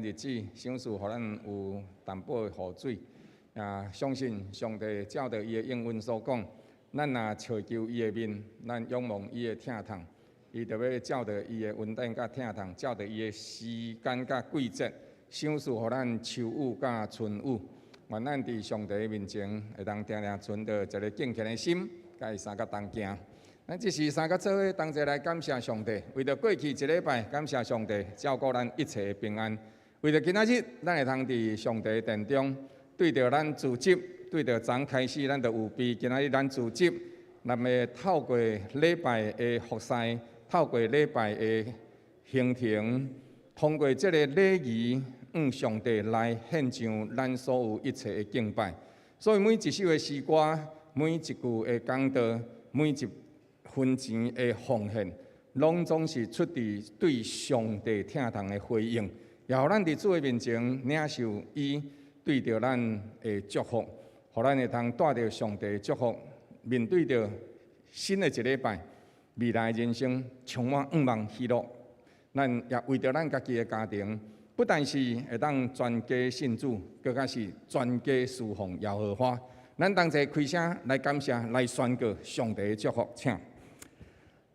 日子，賞賜予咱有淡薄的雨水。也相信上帝照著伊的應允所講，咱若尋求伊的面，咱仰望伊的疼痛，伊就欲照著伊的恩典佮疼痛，照著伊的時間佮季節，賞賜予咱秋雨佮春雨。願咱佇上帝面前，會當定定存著一个敬虔的心，佮伊相佮同行。咱這時三佮做伙同齊來感謝上帝，為著過去一禮拜，感謝上帝照顧咱一切的平安。為著今仔日，咱會通佇上帝殿中，對著咱組織，對著昨開始，咱就預備今仔日咱組織，咱欲透過禮拜的服侍，透過禮拜的行程，通過這个禮儀，向上帝來獻上咱所有一切的敬拜。所以每一首的詩歌，每一句的講道，每一分錢的奉獻，攏總是出自對上帝疼痛的回應，也予咱佇主的面前領受伊對著咱的祝福，予咱會通帶著上帝的祝福，面對著新的一禮拜，未來人生充滿向望喜樂。咱也為著咱家己的家庭，不但是會當全家信主，閣較是全家侍奉耶和華。咱同齊開聲來感謝，來宣告上帝的祝福，請。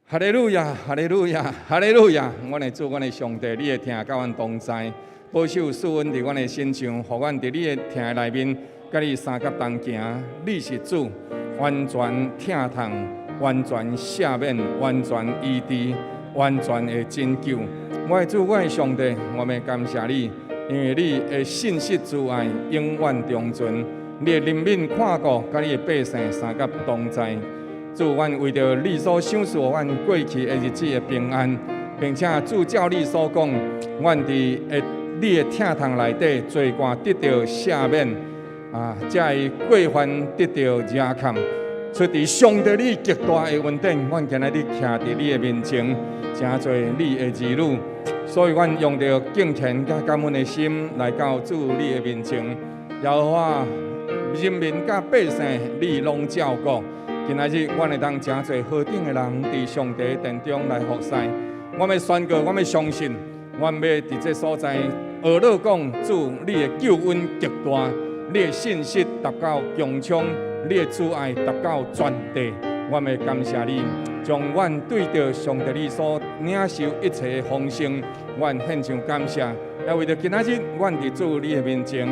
哈利路亞，哈利路亞，哈利路亞！阮的主，阮的上帝，你的疼佮阮同在，保守賜恩佇阮的身上，予阮佇你的疼內面，佮你相佮同行。你是主，完全疼痛，完全赦免，完全醫治，完全的拯救。我的主，我的上帝，我欲感謝你，因為你的信實慈愛永遠長存，你的憐憫看顧，佮你的百姓相佮同在。主，阮為著你所賞賜予阮過去的日子的平安，並且主照你所講，阮佇你的疼痛內底罪過得著赦免，啊，才會過犯得著赦免。出自上帝你極大的恩典，阮今仔日徛佇你的面前，成做你的兒女，所以阮用著敬虔佮感恩的心來到主你的面前。耶和華，人民佮百姓，你攏照顧。今仔日，阮會當成做何等的人，佇上帝殿中來服侍。我欲宣告，我欲相信，阮欲佇這所在學樂講，主你的救恩極大，你的信實達到穹蒼，你的慈愛達到全地。我欲感謝你，將阮對著上帝你所領受一切的豐盛，阮獻上感謝。也為著今仔日，阮佇主你的面前，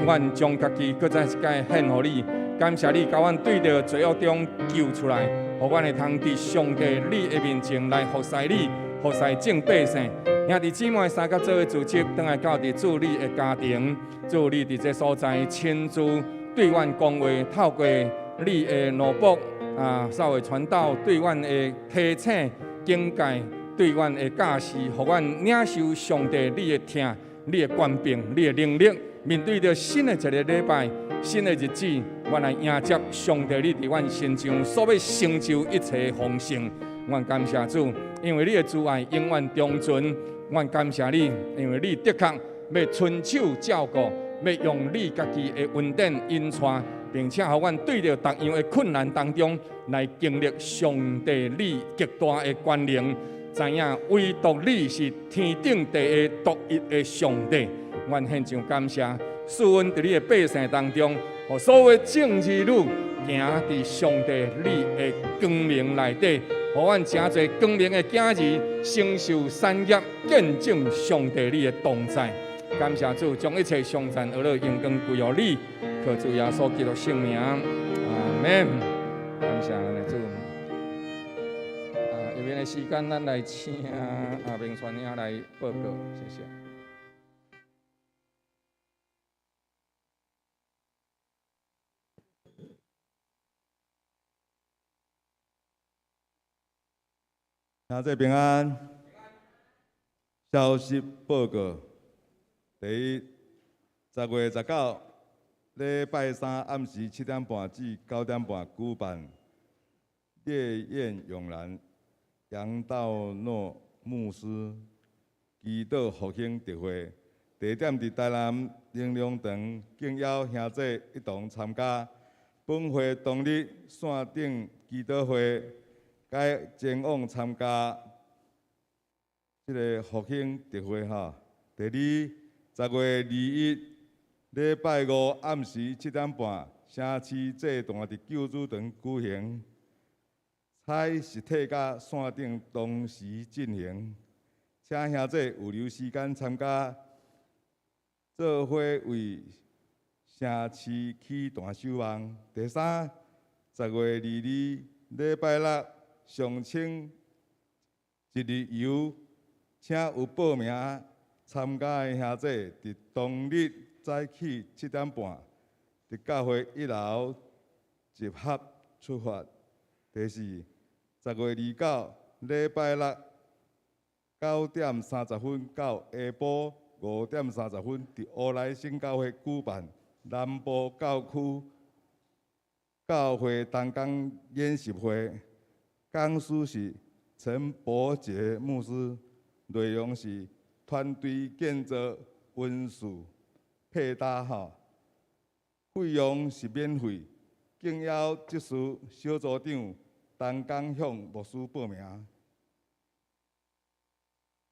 阮將家己閣再一擺獻予你。感謝你，共阮對著罪惡中救出來，予阮會通佇上帝你的面前來服侍你，服侍眾百姓。兄弟姊妹相佮做伙組織，轉來到佇主你的家庭，主你佇這所在親自對阮講話，透過你的奴僕啊，稍微傳道對阮的提醒、警戒，對阮的教示，予阮領受上帝你的疼、你的權柄、你的能力，面對著新的一个禮拜、新的日子，阮來迎接上帝你佇阮身上所欲成就一切的豐盛。阮感謝主，因為你的慈愛永遠長存。阮感謝你，因為你的確欲親手照顧，欲用你家己的恩典引帶，並且予阮對著逐樣的困難當中來經歷上帝你極大的權能，知影唯獨你是天頂地下獨一的上帝。阮獻上感謝，賜恩佇你的百姓當中，予所有眾兒女行佇上帝你的光明內底，予阮成做光明的囝兒，承受產業，見證上帝你的同在。感謝主，將一切頌讚、呵咾、榮光歸予你，靠主耶穌基督聖名，阿門。感謝咱的主。啊，下面的時間，咱來請阿明傳兄來報告，謝謝。兄弟平安。消息報告：第一，10月19，禮拜三暗時7點半至9點半舉辦烈焰永蘭楊道諾牧師祈禱復興特會，地點佇台南靈糧堂，敬邀兄弟一同參加。本會當日線頂祈禱會，改前往參加這个復興特會吼。第二， 10月21禮拜五暗時7點半，城市祭壇佇救主堂舉行，採實體佮線頂同時進行，請兄弟有留時間參加，做伙為城市起壇守望。第三，10月22禮拜六上清一日遊，請有報名參加的兄弟，佇當日早起7點半，佇教會一樓集合出發。第四，10月29禮拜六9點30分到下晡5點30分，佇烏來新教會舉辦南部教區教會同工研習會，講師是陳伯傑牧師，內容是團隊建造恩賜配搭吼，費用是免費，敬邀執事小組長同工向牧師報名。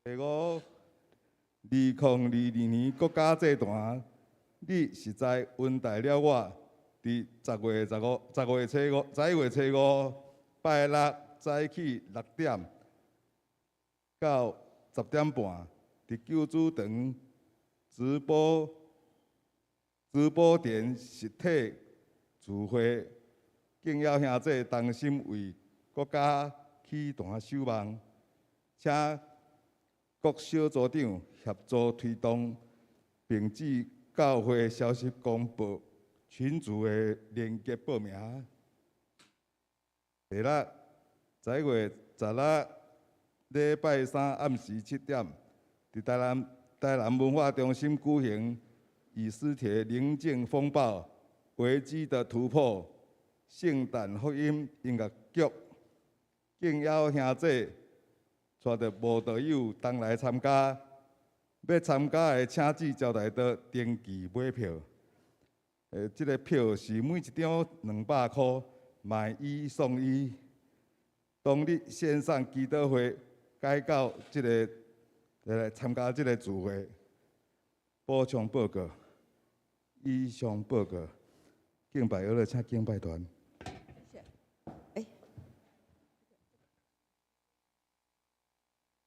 第五，2022年國家祭壇，你實在恩待了我。佇10月15、10月初五、11月初五拜六早起6點到10點半，佇救主堂直播點實體聚會，敬邀兄弟同心為國家起壇守望，請各小組長協助推動，並至教會消息公布群組的連結報名。第六，11月16禮拜三暗時7點，佇台南文化中心舉行以斯帖寧靜風暴危機的突破聖誕福音音樂劇，敬邀兄弟帶著慕道友同來參加。欲參加的，請至招待桌登記買票。這个票是每一張200箍，買一送一。當日線上祈禱會改到這个來參加這个聚會。補充報告，以上報告，敬拜樂，請敬拜團。欸，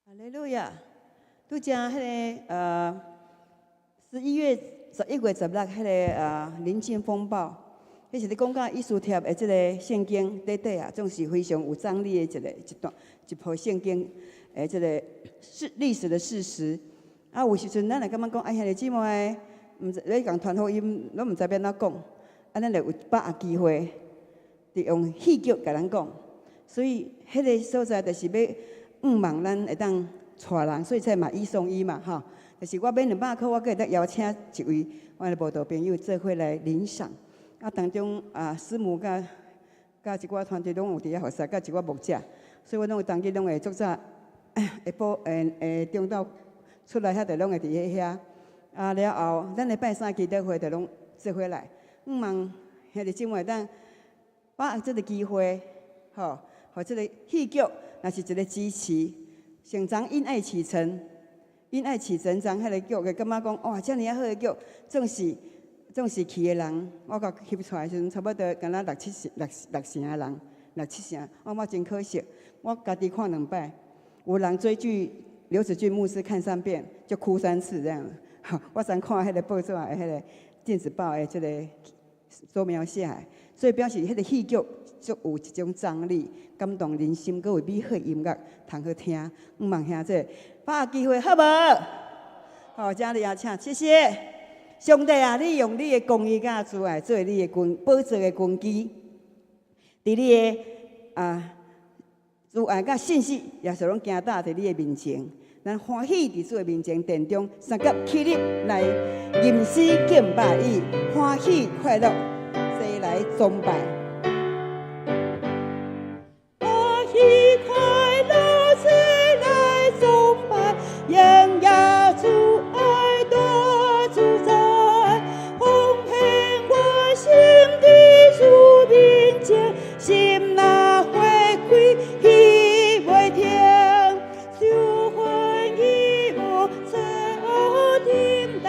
哈利路亞！拄才彼个11月16彼个寧靜風暴，彼是咧講到以斯帖的這个聖經短短啊，總是非常有張力的一个一段一部聖經的這个事歷史的事實。啊，有時陣咱會感覺講，哎，兄弟姊妹，毋知咧共傳福音，攏毋知欲按怎講，啊，咱就有把握機會，佇用戲劇共咱講。所以，彼个所在就是欲向望咱會當帶人，所以才買一送一嘛，吼。就是我買200箍，我閣會當邀請一位我的慕道朋友做伙來領賞。啊，當中啊，師母佮一寡團隊攏有佇遐服侍，佮一寡牧者，所以我攏有當日攏會足早下晡下中晝出來遐就攏會佇咧遐。啊，了後咱的拜三祈禱會就攏做伙來，向望兄弟姊妹會當把握這个機會，吼，予這个戲劇若是一个支持，成長因愛啟程，因愛啟成長彼个劇，會感覺講哇，遮爾仔好的劇，總是去的人，我共翕出來時陣，差不多敢若六七成六六成的人，六七成，我真可惜，我家己看兩擺，有人追劇劉子俊牧師看三遍就哭三次這樣。我昨看彼个報紙的彼个電子報的這个所描寫的，所以表示彼个戲劇足有一種張力，感動人心，閣有美好音樂通好聽。向望兄弟把握機會好無？好，請你也請，謝謝。上帝啊，你用你的公義佮慈愛做你的根寶座的根基，佇你的啊慈愛佮信實，耶穌攏行佇佇你的面前。咱歡喜佇主的面前殿中，相佮起立來吟詩敬拜伊，歡喜快樂，齊來崇拜。歡喜快樂，齊來崇拜，榮耀主愛大主宰，奉獻我心佇主面前，心若花開，喜袂停，受歡喜無錯等待，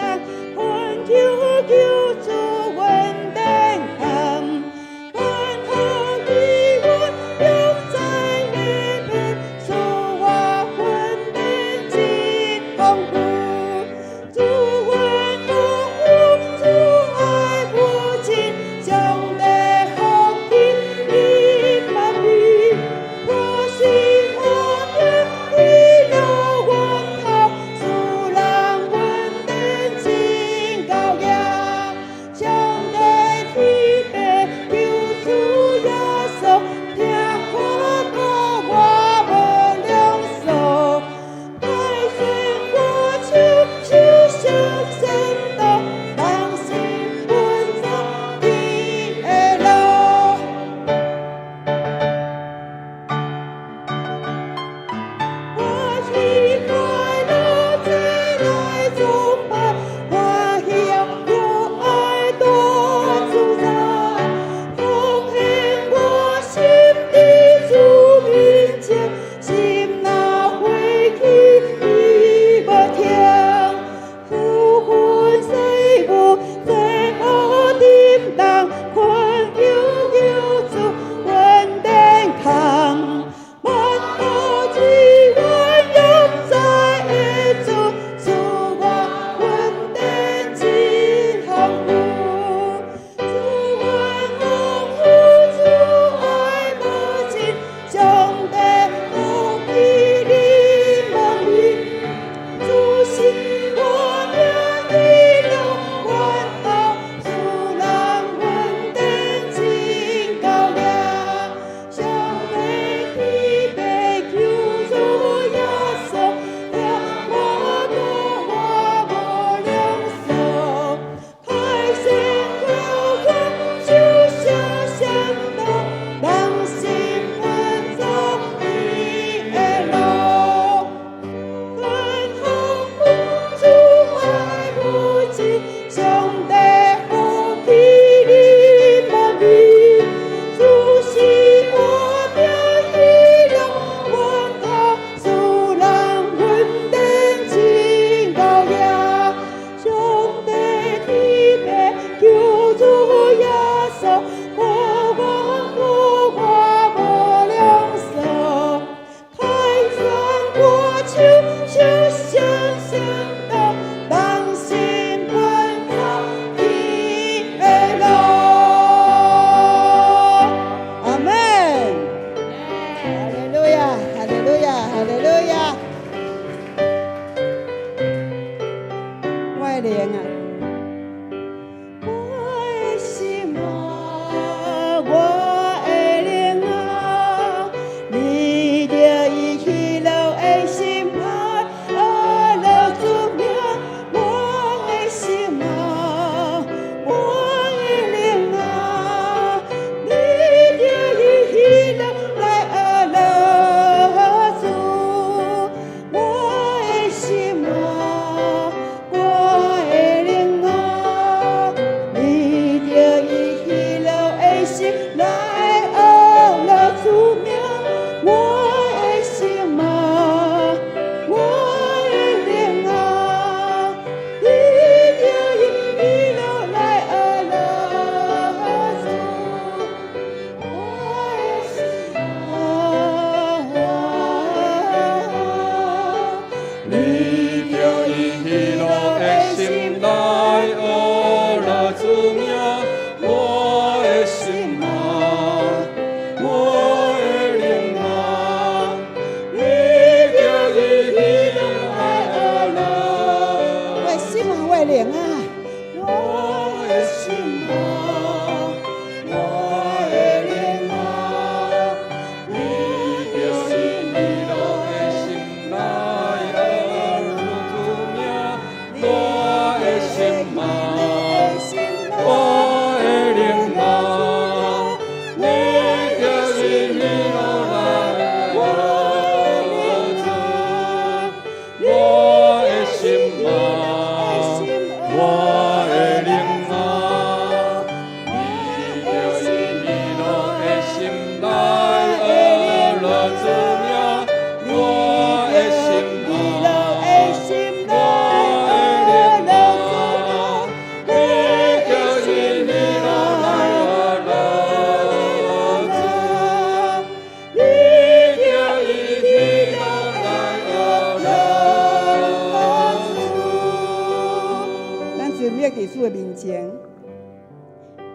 面前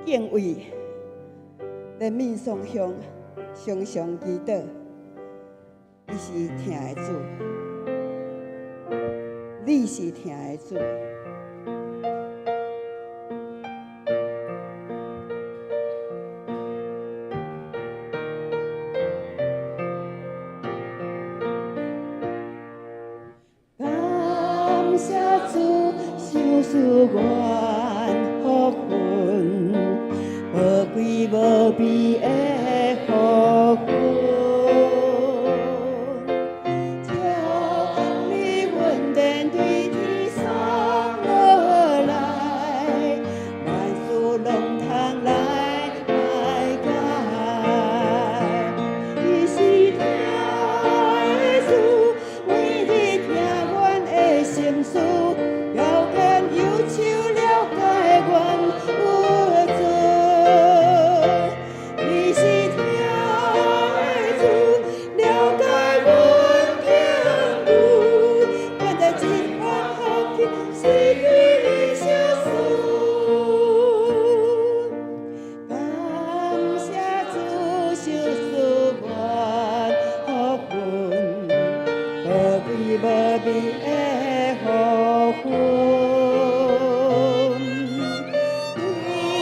敬畏，咧面送向，常常祈禱，伊是疼的主，你是疼的主。感謝主，賞賜阮福分，寶貴無比的福分。將你恩典對天送落來，萬事攏通來排解。伊是疼的主，每日聽阮的心事，條件右手了解阮有罪。你是疼的主，了解阮境遇，原來這款福氣是對你相思。感謝主賞賜阮福分，寶貴無比的福分。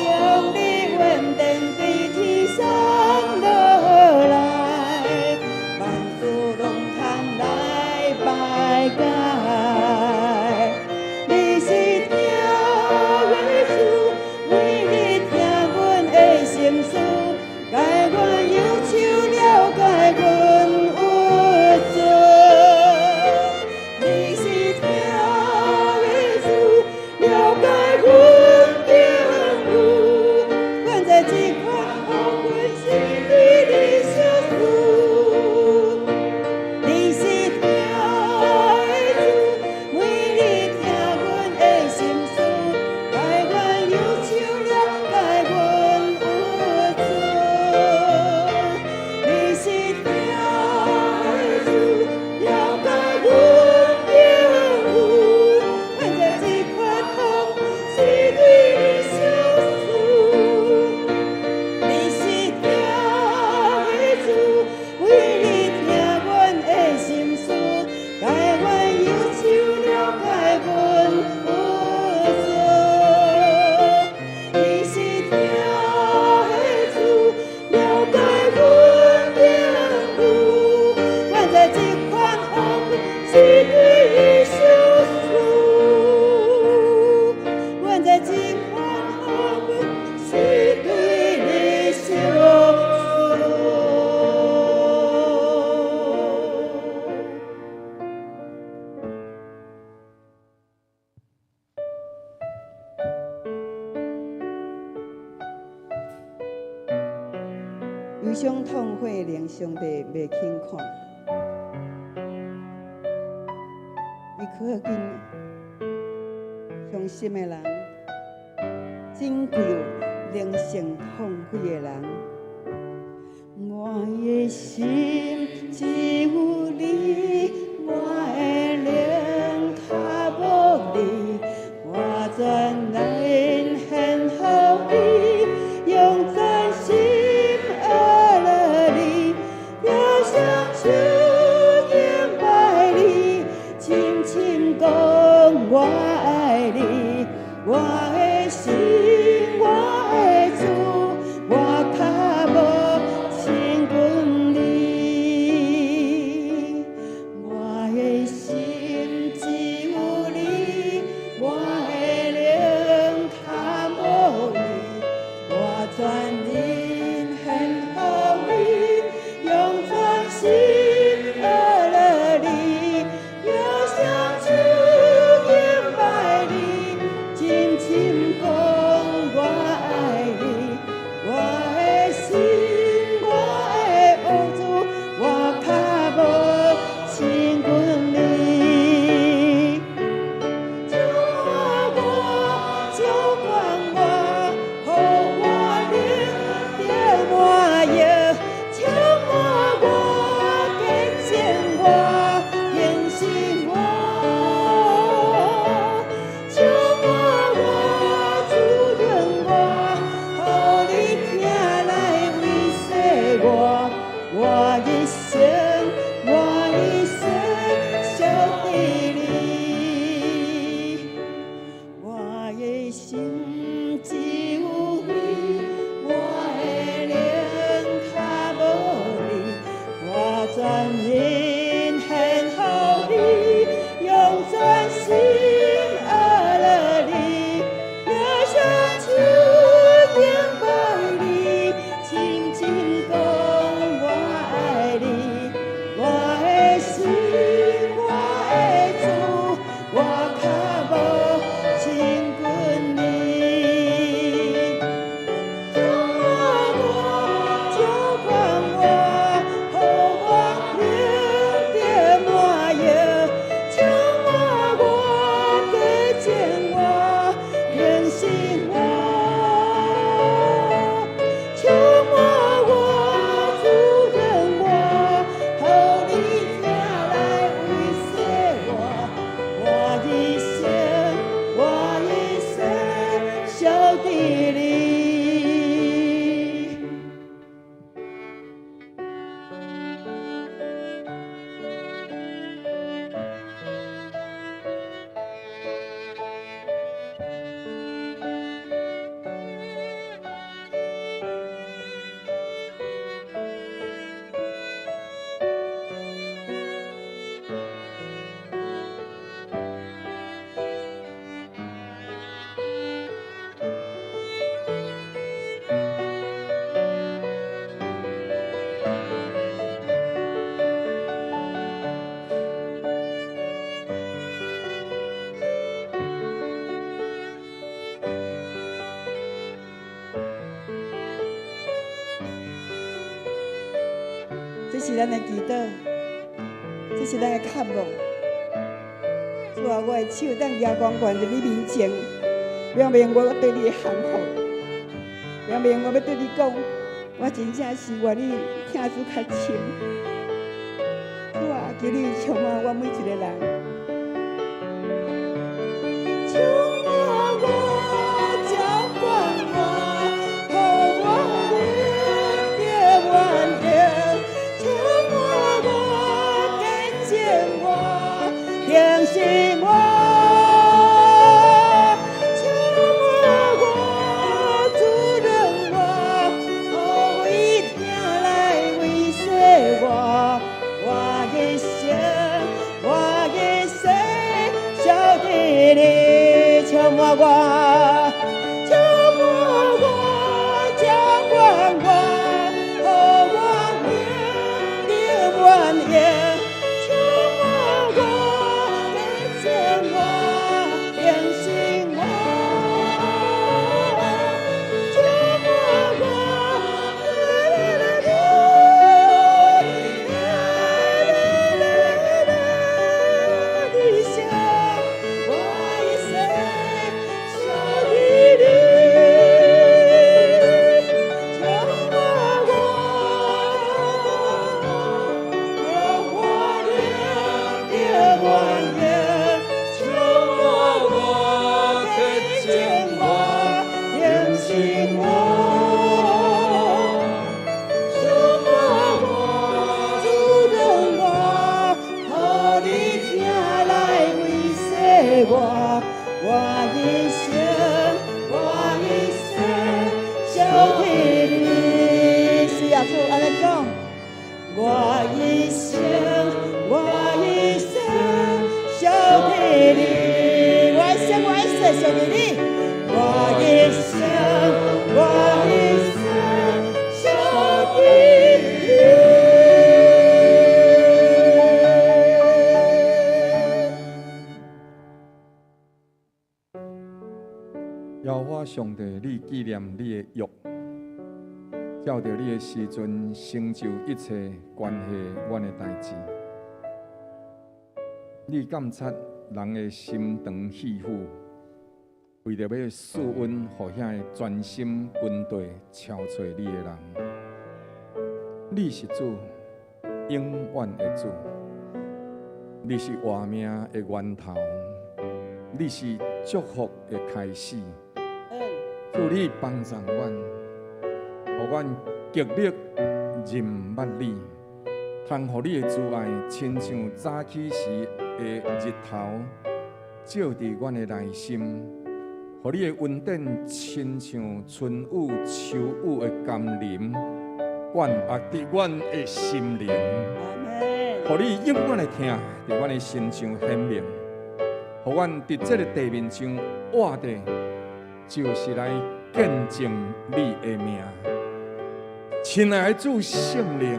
用你恩典對天送落來，萬事攏通來排解。你是疼的主，每日聽阮的心事，解阮憂愁，了解阮有罪。你是疼的主，了解阮境遇，原來這款福分是對你相思。你是疼的主，每日聽阮的心事，解阮憂愁，了解阮有罪。你是疼的主，了解阮境遇，原來這款福是對你相思。你是疼的主，每日聽阮的心事，解阮憂愁，了解阮有罪。你是疼的主，了解阮境遇，原來這款福是對你相思。原來這款福是對你相思。憂傷痛悔，連上帝袂輕看，伊靠近傷心的人，拯救靈性痛悔的人。我的心只有你，我的靈靠無你，我全然獻予你，用全心愛了你，就雙手敬拜你，深深講我愛你，我的心，我的主，我靠我一生，我一生小伫你，我的心只有你，我的靈較無你，我全心獻予你，用全心阿樂你，舉雙手敬拜你，深深講我愛你，我的神，我的主，我較無親近你。充滿我，澆灌我，予我靈得滿溢。充滿我，潔淨我，更新我。充滿我，滋潤我，予你疼來維繫我。我一生，我一生小伫你。這是咱的祈禱，這是咱的渴望。主啊，我的手當舉懸懸佇你面前，表明我對你的降服，表明我欲對你講，我真正是願意疼主較深。主啊，求你充滿我每一個人。充滿我，澆灌我，予我靈得滿溢。充滿我，潔淨我，更新我。充滿我，滋潤我，予疼來維繫我。我一生，我一生，小伫你，充滿我，充滿我，澆灌我，予我靈得滿溢。充滿我，潔淨我，更新我。充滿我，啦啦啦啦啦啦，你想我一生小伫你，充滿我，予我靈得滿溢。充滿我，潔淨我，更新我。充滿我，滋潤我，予你疼來維繫我。我一生，我一生小伫你。是啊，主按呢講。我一生，我一生小伫你。我一生，我一生小伫你。我一生，我一生小伫你。耶和華上帝，你紀念你的約，照著你的時陣成就一切關係阮的代誌。你監察人的心腸肺腑，為著欲賜恩予遐個專心跟綴撨揣你的人。你是主，永遠的主，你是活命的源頭，你是祝福的開始。主，你幫助阮，予阮極力認認捌你，通予你的慈愛親像早起時的日頭，照佇阮的內心，予你的恩典親像春雨秋雨的甘霖，灌壓佇阮的心靈，予你永遠的疼佇阮的身上顯明，予阮佇這个地面上活著，就是來見證你的名。親愛的主聖靈，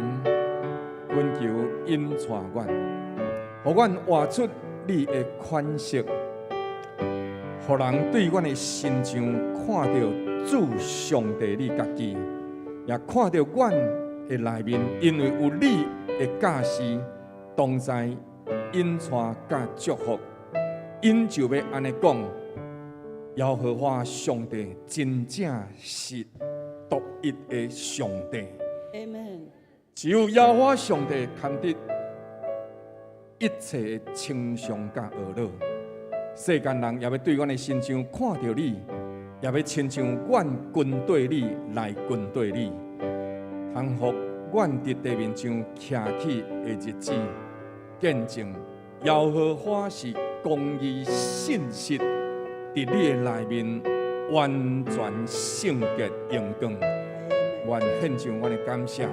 懇求引帶阮，予阮活出你的款式，予人對阮的身上看著主上帝你家己，也看著阮的內面，因為有你的教示同在，引帶佮祝福，𪜶就欲按呢講：耶和華上帝真正是獨一的上帝。只有耶和華上帝堪得一切的稱頌佮呵咾。世間人也欲對阮的身上看著你，也欲親像阮跟綴你來跟綴你，通予阮佇地面上徛起的日子，見證耶和華是公義信實，佇你的內面完全聖潔榮光。願獻上阮的感謝，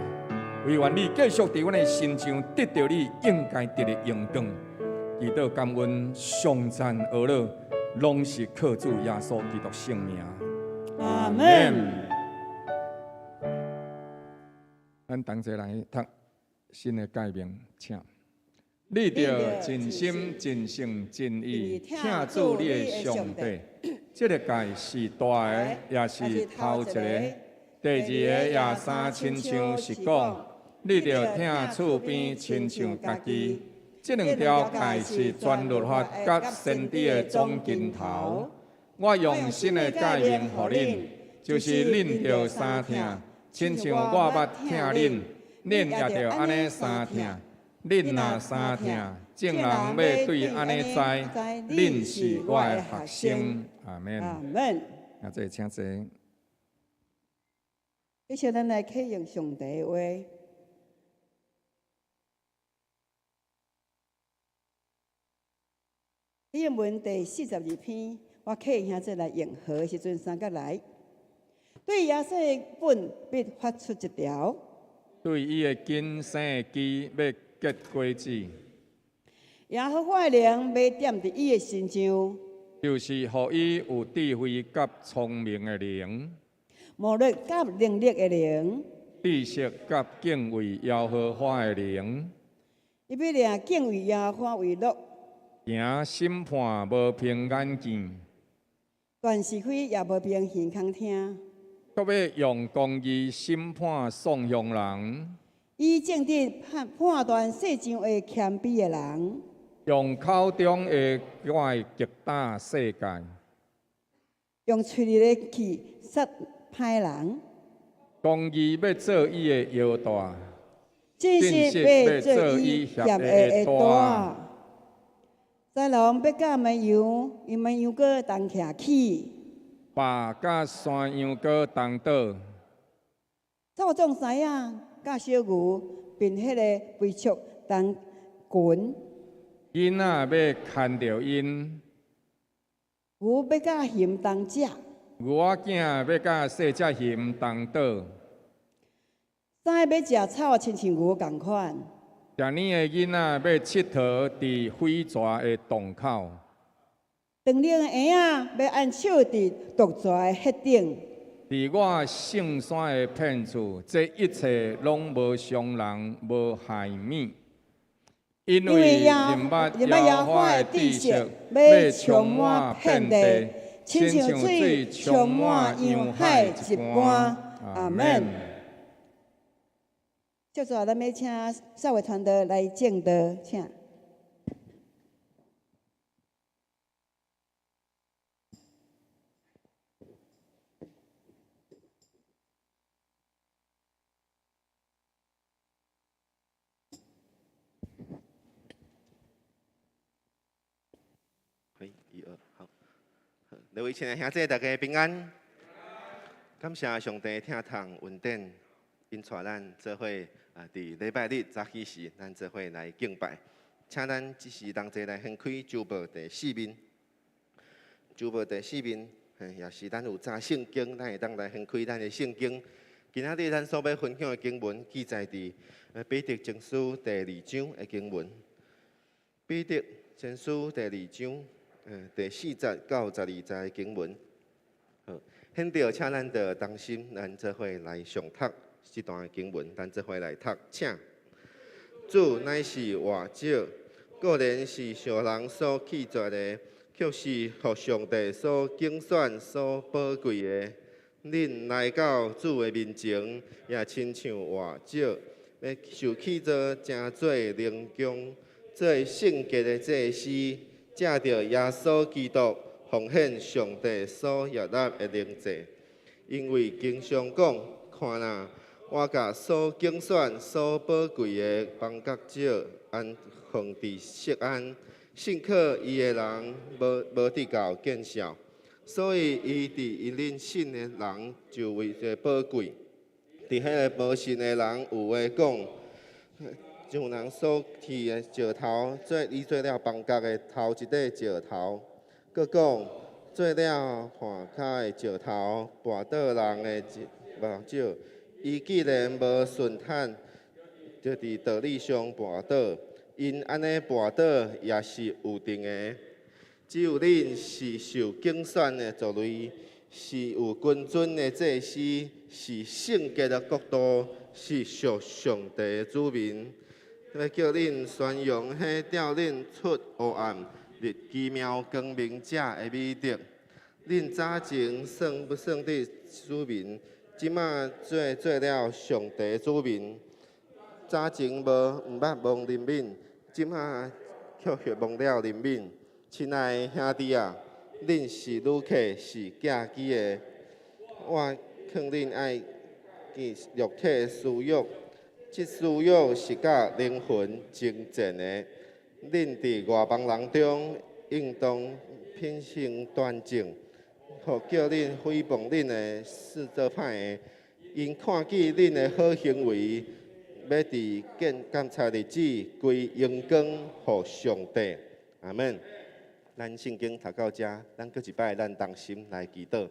惟願你繼續佇阮的身上得著你應該得的榮光。祈禱感恩頌讚呵咾，攏是靠主耶穌基督聖名。阿門。咱同齊來讀新的誡命，請。你著盡心、盡性、盡意疼主你的上帝。這个誡是大的，也是頭一个。第二個也相親像是講，你著疼厝邊親像家己。這兩條誡是全律法佮先知的總根頭。我用新的誡命予恁，就是恁著相疼，親像我捌疼恁，恁也著按呢相疼。恁若相疼，眾人欲對按呢知，恁是我的學生。阿門。阿門。啊，這請坐。繼續咱來啟用上帝的話。啟用文第42篇，我啟用兄姊來用和的時陣三角來。對耶洗的本必發出一條。對伊的根生的枝欲結果子。耶和華的靈欲踮佇伊的身上。就是予伊有智慧佮聰明的靈。謀略佮能力的靈。知識佮敬畏耶和華的靈。伊欲領敬畏耶和華為樂。行審判無憑眼見。斷是非也無憑耳孔聽。閣欲用公義審判喪鄉人。以正直判斷世上的謙卑的人。用口中的話擊打世界。用喙裡的氣殺歹人。公義欲做伊的腰帶，信實欲做伊狎的帶。豺狼欲佮綿羊，綿羊羔同徛起。豹佮山羊羔同倒。草種獅仔佮小牛，並彼个肥畜同群。囡仔欲牽著𪜶。牛欲佮熊同食。牛仔囝欲佮細隻熊同倒。獅欲食草，親像牛仝款。成年的囡仔欲𨑨迌佇火蛇的洞口。長奶的嬰仔欲按手佇毒蛇的穴頂。佇我聖山的遍處，這一切攏無傷人，無害物。因為認捌耶和華的知識，欲充滿遍地，親像水充滿洋海一般。阿門。接著咱欲請少偉傳道來證道，請。一二，好。各位親愛兄弟，大家平安。感謝上帝疼痛恩典， 𪜶帶咱做伙啊，佇禮拜日早起時，咱做伙來敬拜。請咱這時同齊來掀開周報第四面，周報第四面，嘿，也是咱有查聖經，咱會當來掀開咱的聖經。今仔日咱所欲分享的經文記載佇彼得前書第二章的經文。彼得前書第二章，第四節到十二節的經文。好，現在請咱著同心，咱做伙來誦讀這段經文，咱做伙來讀，請。主乃是活石，固然是世人所棄絕的，卻是予上帝所揀選、所寶貴的。恁來到主的面前，也親像活石，欲受起造成做靈宮，做聖潔的祭司，藉著耶穌基督奉獻上帝所悅納的靈祭。因為經上講：看哪，我共所揀選、所寶貴的房角石安放佇錫安，信靠伊的人無得到見笑。所以，伊佇恁信的人就為最寶貴。佇彼个無信的人有話講：匠人所棄的石頭，做伊做了房角的頭一塊石頭。閣講做了絆跤的石頭，跋倒人的目石。伊既然無順從，就佇道理上跋倒。𪜶按呢跋倒也是有定的。只有恁是受揀選的族類，是有君尊的祭司，是聖潔的國度，是屬上帝的子民。欲叫恁宣揚彼召恁出黑暗入奇妙光明者的美德。恁早前算不算得子民，這馬做了上帝的子民。早前毋捌蒙憐憫，這馬卻蒙了憐憫。親愛的兄弟啊，恁是旅客，是寄居的。我勸恁愛禁肉體的私欲，這私欲是佮靈魂爭戰的。恁佇外邦人中，應當品行端正，予叫恁誹謗恁的是做歹的。𪜶看見恁的好行為，欲佇鑒察日子歸榮光予上帝。阿門。咱聖經讀到遮，咱閣一擺，咱同心來祈禱。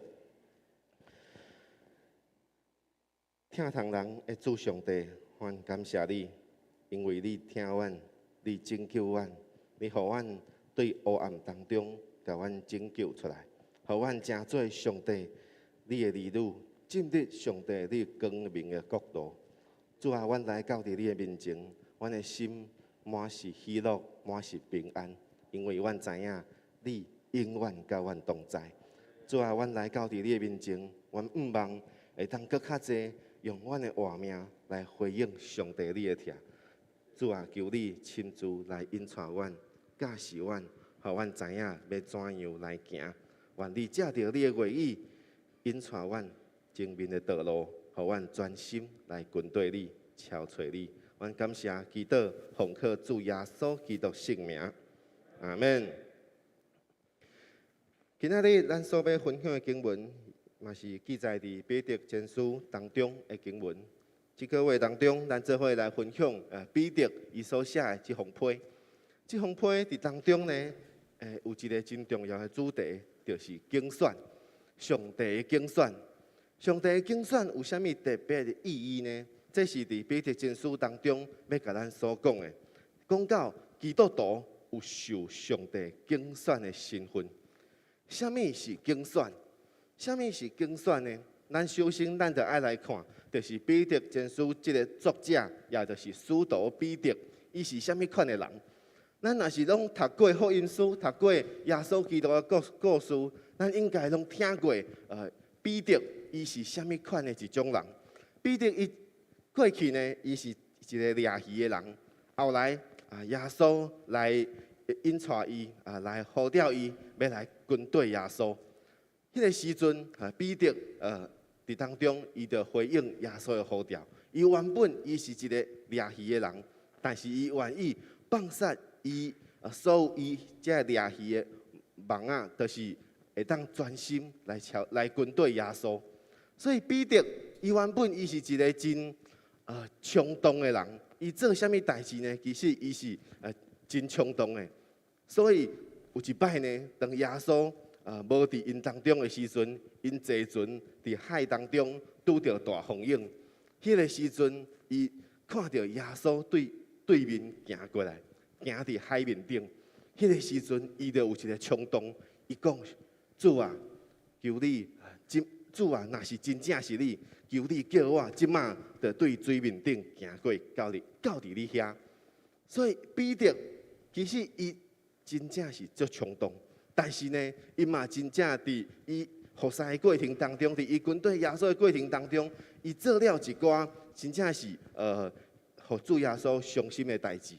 疼痛人的主上帝，阮感謝你，因為你疼阮，你拯救阮，你予阮對黑暗當中，共阮拯救出來，予阮成做上帝你的兒女，進入上帝你光明的國度。主啊，阮來到佇你的面前，阮的心滿是喜樂，滿是平安，因為阮知影你永遠佮阮同在。主啊，阮來到佇你的面前，阮向望會當閣較濟用阮的活命來回應上帝你的疼。主啊，求你親自來引帶阮、教示阮，予阮知影欲怎樣來行。願你藉著你的話語引帶阮前面的道路，予阮專心來跟綴你、朝揣你。阮感謝祈禱，奉靠主耶穌基督聖名，阿門。今仔日咱所欲分享的經文，嘛是記載佇彼得前書當中的經文。這個月當中，咱做伙來分享彼得伊所寫的這封批。這封批佇當中呢，有一個真重要的主題，就是揀選。上帝的揀選，上帝的揀選有啥物特別的意義呢？這是佇彼得前書當中欲共咱所講的，講到基督徒有受上帝揀選的身份。啥物是揀選？啥物是揀選呢？咱首先咱就愛來看，就是彼得前書這个作者，也就是使徒彼得，伊是啥物款的人？咱若是攏讀過福音書，讀過耶穌基督的故事，咱應該攏聽過，彼得伊是啥物款的一種人？彼得伊過去呢，伊是一个掠魚的人，後來啊，耶穌來引帶伊啊，來呼召伊，欲來跟綴耶穌。彼个時陣啊，彼得佇當中，伊就回應耶穌的呼召。伊原本伊是一个掠魚的人，但是伊願意放捨伊所有伊這掠魚的網仔，就是會當專心來朝來跟綴耶穌。所以彼得伊原本伊是一个真衝動的人。伊做啥物代誌呢？其實伊是真衝動的。所以有一擺呢，當耶穌無佇𪜶當中的時陣，𪜶坐船佇海當中拄著大風湧。彼個時陣，伊看著耶穌對對面行過來，行佇海面頂。彼個時陣，伊就有一個衝動，伊講：主啊，求你，真主啊，若是真正是你，求你叫我這馬就對水面頂行過，到佇你遐。所以彼得其實伊真正是足衝動，但是呢，伊嘛真正佇伊服侍的過程當中，佇伊跟綴耶穌的過程當中，伊做了一寡真正是予主耶穌傷心的代誌。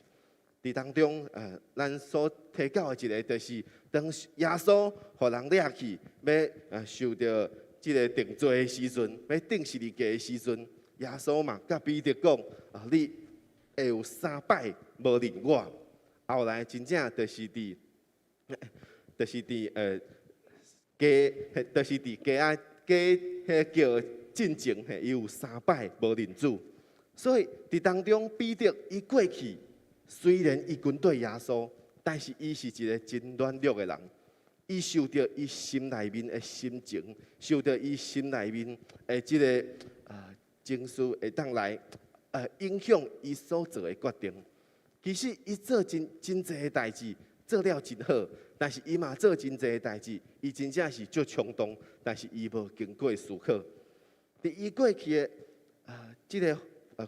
佇當中，咱所提到的一個，就是當耶穌予人掠去，欲受著這个定罪的時陣，欲釘十字架的時陣，耶穌嘛佮彼得講：啊，你會有三擺無認我。後來真正就是佇雞仔雞彼叫進前，嘿，伊有三擺無認主。所以佇當中，彼得伊過去雖然伊跟綴耶穌，但是伊是一个真軟弱的人。伊受著伊心內面的心情，受著伊心內面的這个情緒，會當來影響伊所做的決定。其實伊做真真濟的代誌，做了真好，但是伊嘛做真濟的代誌，伊真正是足衝動，但是伊無經過思考。佇伊過去的這个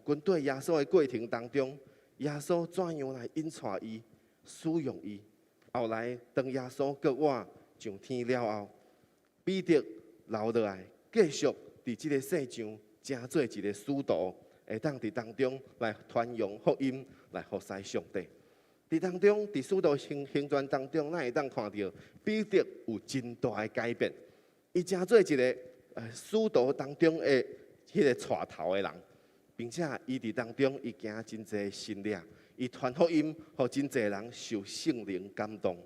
跟綴耶穌的過程當中，耶穌怎樣來引帶伊、使用伊？後來當耶穌復活上天了後，彼得留落來，繼續佇這个世上成做一个使徒，會當佇當中來傳揚福音，來服侍上帝。佇當中，佇使徒行傳當中，咱會當看著彼得有真大的改變。伊成做一个使徒當中的彼个帶頭的人，並且伊佇當中伊行真濟神蹟，伊傳福音，予真濟人受聖靈感動。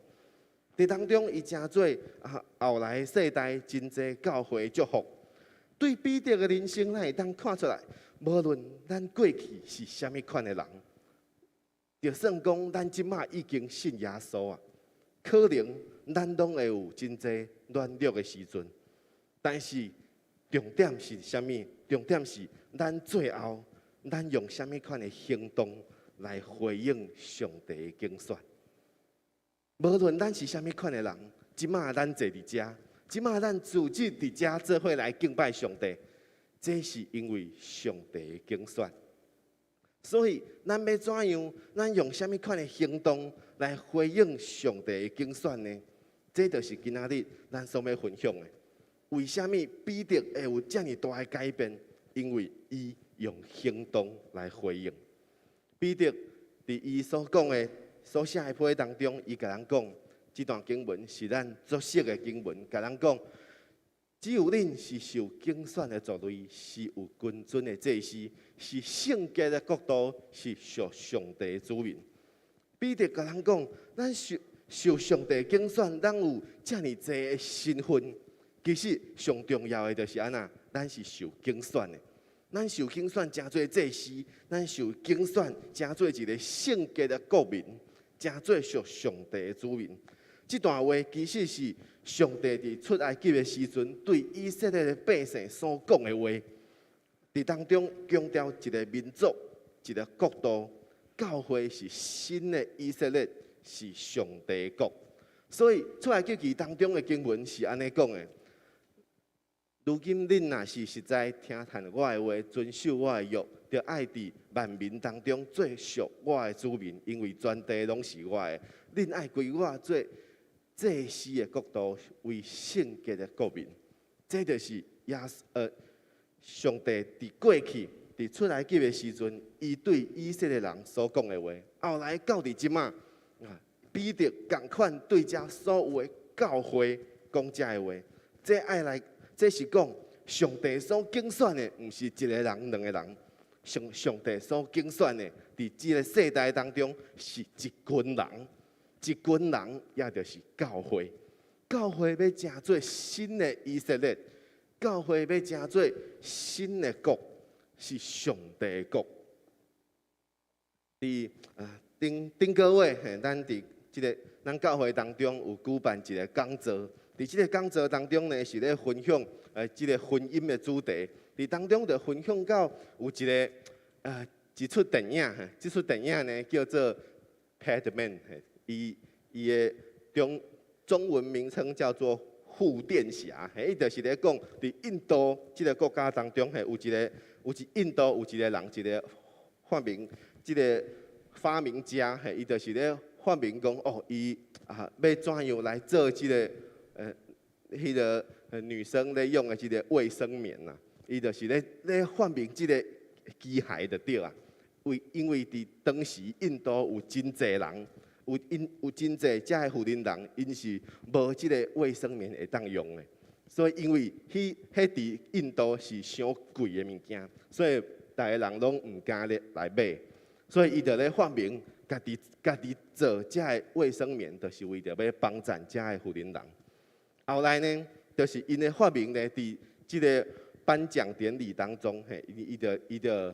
佇當中，伊成做後來世代真濟教會祝福。對彼得的人生，咱會當看出來，無論咱過去是啥物款的人，就算講咱這馬已經信耶穌啊，可能咱攏會有真濟軟弱的時陣。但是重點是啥物？重點是咱最後，咱用啥物款的行動來回應上帝的揀選。無論咱是啥物款的人，這馬咱坐佇遮，這馬咱組織佇遮做伙來敬拜上帝，這是因為上帝的揀選。所以，咱欲怎樣？咱用啥物款的行動來回應上帝的揀選呢？這就是今仔日咱所欲分享的。為啥物彼得會有遮爾大的改變？因為伊用行動來回應。彼得佇伊所講的、所寫的批當中，伊共咱講，這段經文是咱足熟的經文，共咱講，只有恁是受揀選的族類，是有君尊的祭司，是聖潔的國度，是屬上帝的子民。彼得共咱講，咱受上帝揀選，咱有遮爾濟的身份。其實上重要的就是按怎，咱是受揀選的。咱受揀選成做祭司，咱受揀選成做一个聖潔的國民，成做屬上帝的子民。這段話其實是上帝佇出埃及的時陣，對以色列的百姓所講的話。佇當中強調一个民族、一个國度，教會是新的以色列，是上帝的國。所以出埃及記當中的經文是按呢講的。如今恁若是實在聽從我的話，遵守我的約，就愛佇萬民當中做屬我的子民，因為全地攏是我的。恁愛歸我做祭司的國度，為聖潔的國民。這就是耶上帝佇過去佇出埃及的時陣，伊對以色列人所講的話。後來到佇這馬，彼得仝款對遮所有的教會講這个話，這愛來。這是講上帝所揀選的，毋是一个人、兩個人。上帝所揀選的，佇這个世代當中是一群人，一群人也就是教會。教會欲成做新的以色列，教會欲成做新的國，是上帝的國。佇啊頂頂個月，嘿，咱佇這个咱教會當中有舉辦一个講座，佇這个講座當中呢，是咧分享這个婚姻的主題。佇當中就分享到有一个一齣電影，嘿，這齣電影呢叫做《Padman》，嘿，伊伊的中文名稱叫做護墊俠，嘿，伊就是咧講佇印度這个國家當中，嘿，有一个有一印度有一个人，一个發明這个發明家，嘿，伊就是咧發明講，哦，伊啊欲怎樣來做這个彼个女生咧用的這个衛生棉呐，伊就是咧發明這个機械就對啊。因為佇當時印度有真濟人，有𪜶有真濟遮个婦人人，𪜶是無這个衛生棉會當用的，所以因為彼彼佇印度是傷貴的物件，所以逐个人攏毋敢咧來買，所以伊就咧發明家己家己做遮个衛生棉，就是為著欲幫贊遮个婦人人。後來呢，就是𪜶的發明呢，佇這个頒獎典禮當中，嘿，伊伊就伊就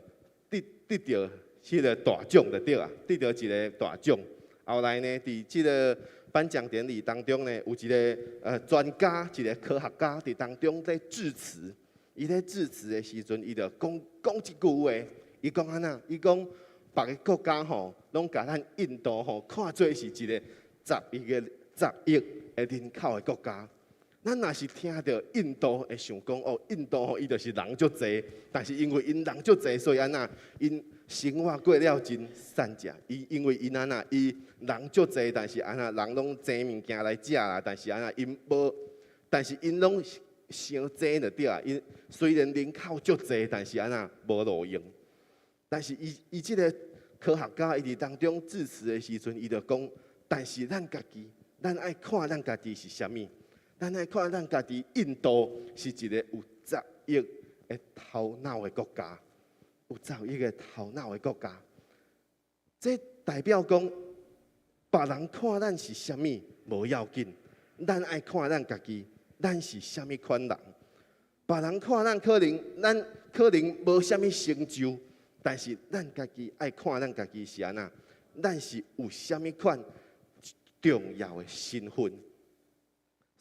得得著彼个大獎就對啊，得著一个大獎。後來呢，佇這个頒獎典禮當中呢，有一个專家，一个科學家佇當中咧致辭。伊咧致辭的時陣，伊就講講一句話，伊講按怎？伊講別个國家吼，攏共咱印度吼看做是一个十億的人口的國家。咱若是聽著印度會想講哦，印度吼伊就是人足濟，但是因為𪜶人足濟，所以按怎？𪜶生活過了真散食。伊因為𪜶按怎？伊人足濟，但是按怎？人攏爭物件來食啦，但是按怎？𪜶無，但是𪜶攏傷濟就對啊。𪜶雖然人口足濟，但是按怎？無路用。但是伊伊這个科學家伊佇當中致辭的時陣，伊就講，但是咱家己，咱愛看咱家己是啥物？咱愛看咱家己，印度是一個有十億的頭腦的國家，有十億的頭腦的國家。這代表講，別人看咱是啥物無要緊，咱愛看咱家己，咱是啥物款人。別人看咱可能，咱可能無啥物成就，但是咱家己愛看咱家己是按怎，咱是有啥物款重要的身份。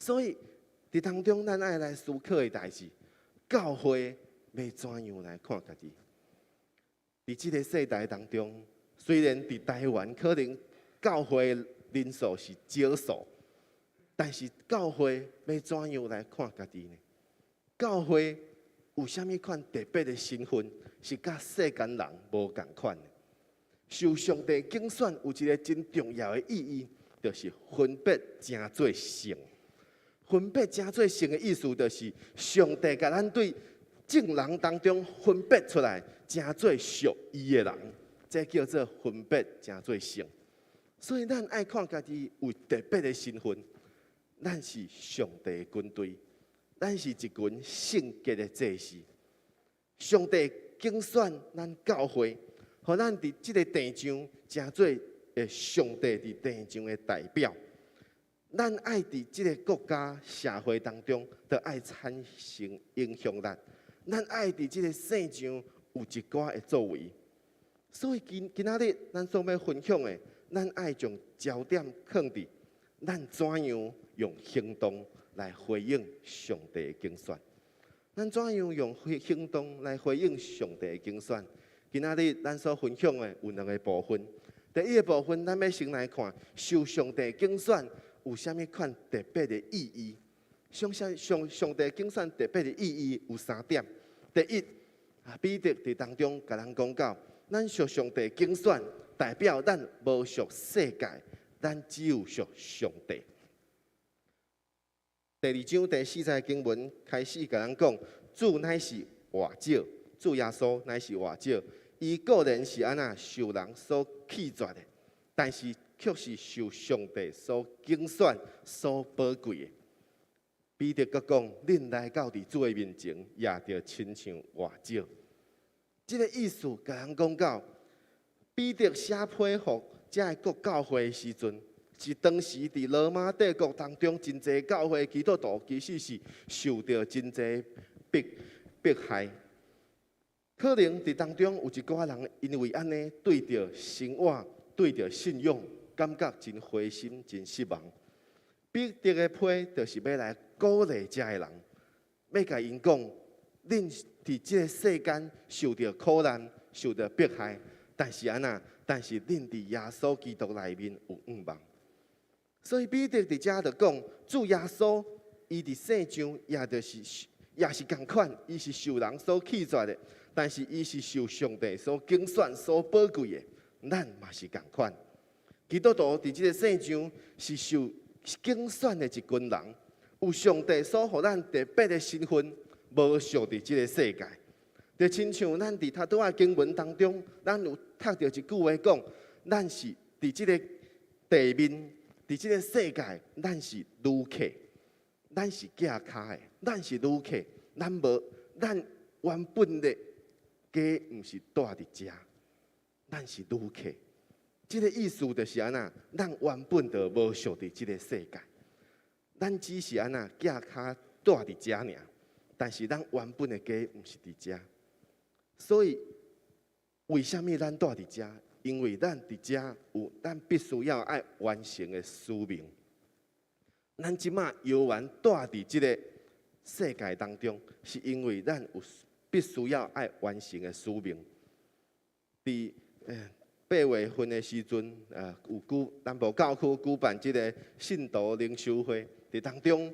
所以，佇當中，咱愛來思考的代誌，教會欲怎樣來看家己？佇這个世代當中，雖然佇台灣可能教會人數是少數，但是教會欲怎樣來看家己呢？教會有啥物款特別的身份，是佮世間人無仝款的？受上帝揀選有一个真重要的意義，就是分別成做聖。分別成做聖的意思，就是上帝共咱對眾人當中分別出來，成做屬伊的人，這叫做分別成做聖。所以咱愛看家己有特別的身份，咱是上帝的軍隊，咱是一群聖潔的祭司。上帝揀選咱教會，予咱佇這个地上成做上帝佇地上的代表。咱愛佇這个國家社會當中，都愛產生影響力。咱愛佇這个世上有一寡的作為。所以今今仔日咱所欲分享的，咱愛將焦點放佇咱怎樣用行動來回應上帝的揀選。咱怎樣用行動來回應上帝的揀選？今仔日咱所分享的有兩个部分。第一个部分，咱欲先來看受上帝揀選有啥物款特別的意義？上上上上帝揀選特別的意義有三點。第一，彼得佇當中共咱講到，咱屬上帝揀選，代表咱無屬世界，咱只有屬上帝。第二章第四節經文開始共咱講，主乃是活石，主耶穌乃是活石，伊個人是按怎受人所棄絕的，但是卻是受上帝所揀選、所寶貴的。彼得閣講：恁來到佇主的面前，也著親像活石。這个意思，共人講到，彼得寫批予遮个各教會的時陣，是當時佇羅馬帝國當中，真濟教會基督徒其實是受著真濟迫迫害。可能佇當中有一寡人因為按呢對著生活、對著信仰，感覺真灰心、真失望。彼得的批就是欲來鼓勵遮的人，欲共𪜶講：恁佇這個世間受著苦難、受著迫害，但是按怎？但是恁佇耶穌基督內面有向望。所以彼得佇遮就講，主耶穌伊佇世上也就是也是仝款，伊是受人所棄絕的，但是伊是受上帝所揀選、所寶貴的。咱嘛是仝款。基督徒佇這個世上是受揀選的一群人，有上帝所予咱特別的身份，無屬佇這個世界。就親像咱佇頭拄仔經文當中，咱有讀著一句話講，咱是佇這個地面，佇這個世界，咱是旅客，咱是寄跤的，咱是旅客，咱無，咱原本的家毋是蹛佇遮，咱是旅客。這個意思就是按怎，咱原本就無屬佇這個世界，咱只是按怎寄跤蹛佇遮爾，但是咱原本的家毋是佇遮。所以，為啥物咱蹛佇遮？因為咱佇遮有咱必須要愛完成的使命。咱這馬猶原蹛佇這個世界當中，是因為咱有必須要愛完成的使命。佇8月份的時陣，有舉南部教區舉辦這個信徒靈修會，佇當中，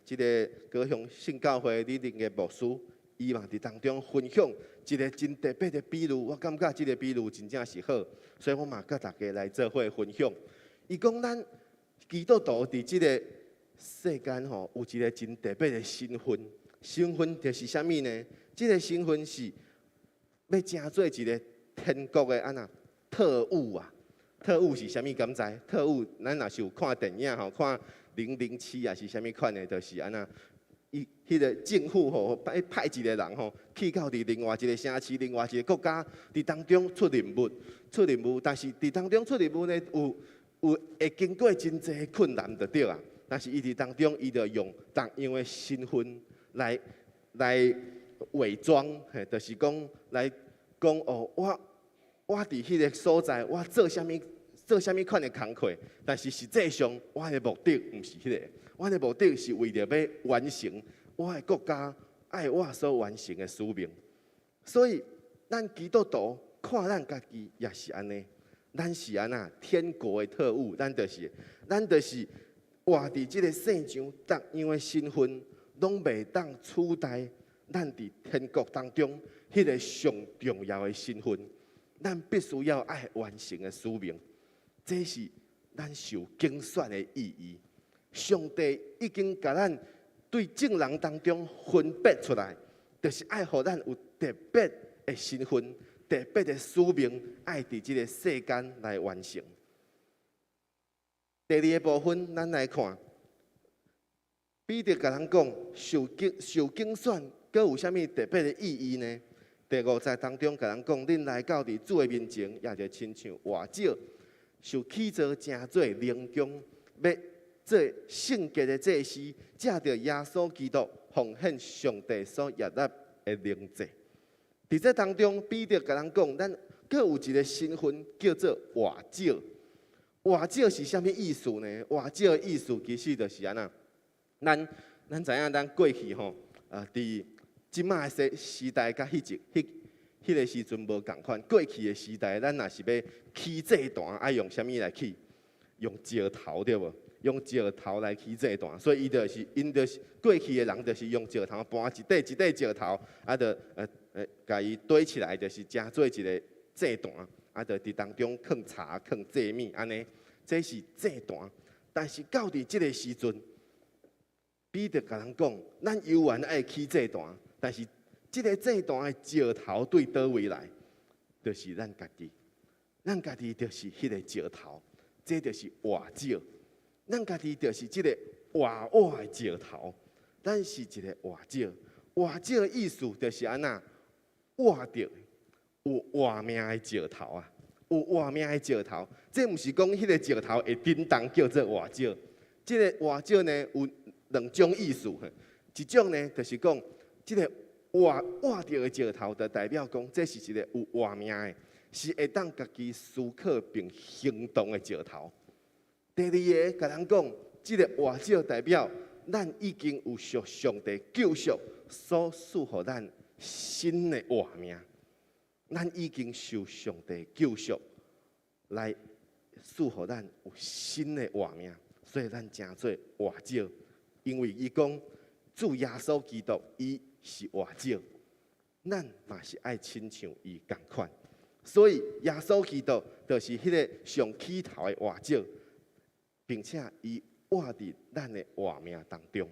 這個高雄聖教會李林的牧師，伊嘛佇當中分享一個真特別的比喻，我感覺這個比喻真正是好，所以我嘛佮大家來做伙分享。伊講咱基督徒佇這個世間吼，有一個真特別的身份，身份就是啥物呢？這個身份是欲成做一個天國的按怎特務啊？特務是啥物？敢知？特務，咱若是有看電影吼，看007抑是啥物款的，就是按怎。伊彼個政府吼派派一個人吼去到佇另外一個城市、另外一個國家，佇當中出任務，出任務。但是佇當中出任務呢，有有會經過真濟困難就對啊。但是伊佇當中，伊就用同樣的身份來來偽裝，嘿，就是講來講哦，我我佇彼個所在，我做啥物做啥物款的工課，但是實際上我的目的毋是彼個。我的目的是為著欲完成我的國家愛我所完成的使命，所以咱基督徒看咱家己也是按呢，咱是按怎天國的特務，咱就是咱就是活佇這個世上，逐樣的身份攏袂當取代咱佇天國當中彼個上重要的身份，咱必須要愛完成的使命，這是咱受揀選的意義。上帝已經共咱對眾人當中分別出來，就是愛予咱有特別的身份、特別的使命，愛佇這個世間來完成。第二個部分，咱來看，彼得共人講，受揀受揀選，閣有啥物特別的意義呢？第五節當中共人講，恁來到佇主的面前，也就親像活石，受起造成做靈宮，欲做聖潔的祭司，藉著耶穌基督奉獻上帝所悅納的靈祭。佇這當中，彼得共人講，咱閣有一個身份叫做活石。活石是啥物意思呢？活石的意思其實就是按怎？咱咱知影，咱過去吼，佇這馬的時時代佮彼一彼彼个時陣無仝款。過去的時代，咱若是欲起祭壇，愛用啥物來起？用石頭對無？用石頭來起祭壇，所以伊就是，𪜶就是過去的人，就是用石頭搬一塊一塊石頭，啊，就共伊堆起來，就是成做一個祭壇，啊，就佇當中囥茶、囥祭物按呢，這是祭壇。但是到佇這個時陣，彼得共人講，咱猶原愛起祭壇，但是這個祭壇的石頭對佗位來，就是咱家己，咱家己就是彼個石頭，這就是活石。咱家己就是這個活活的石頭，咱是一個活石。活石的意思就是按怎活著有活命的石頭啊，有活命的石頭。這毋是講彼個石頭會振動叫做活石。這個活石呢有兩種意思，一種呢就是講這個活活著的石頭，就代表講這是一个有活命的，是會當家己思考並行動的石頭。第二个，共咱講，這个活石代表咱已經有受上帝救贖所賜予咱新的活命。咱已經受上帝救贖來賜予咱有新的活命，所以咱成做活石。因為伊講主耶穌基督，伊是活石，咱嘛是愛親像伊仝款。所以耶穌基督就是彼个上起頭的活石，並且伊活佇咱的活命當中。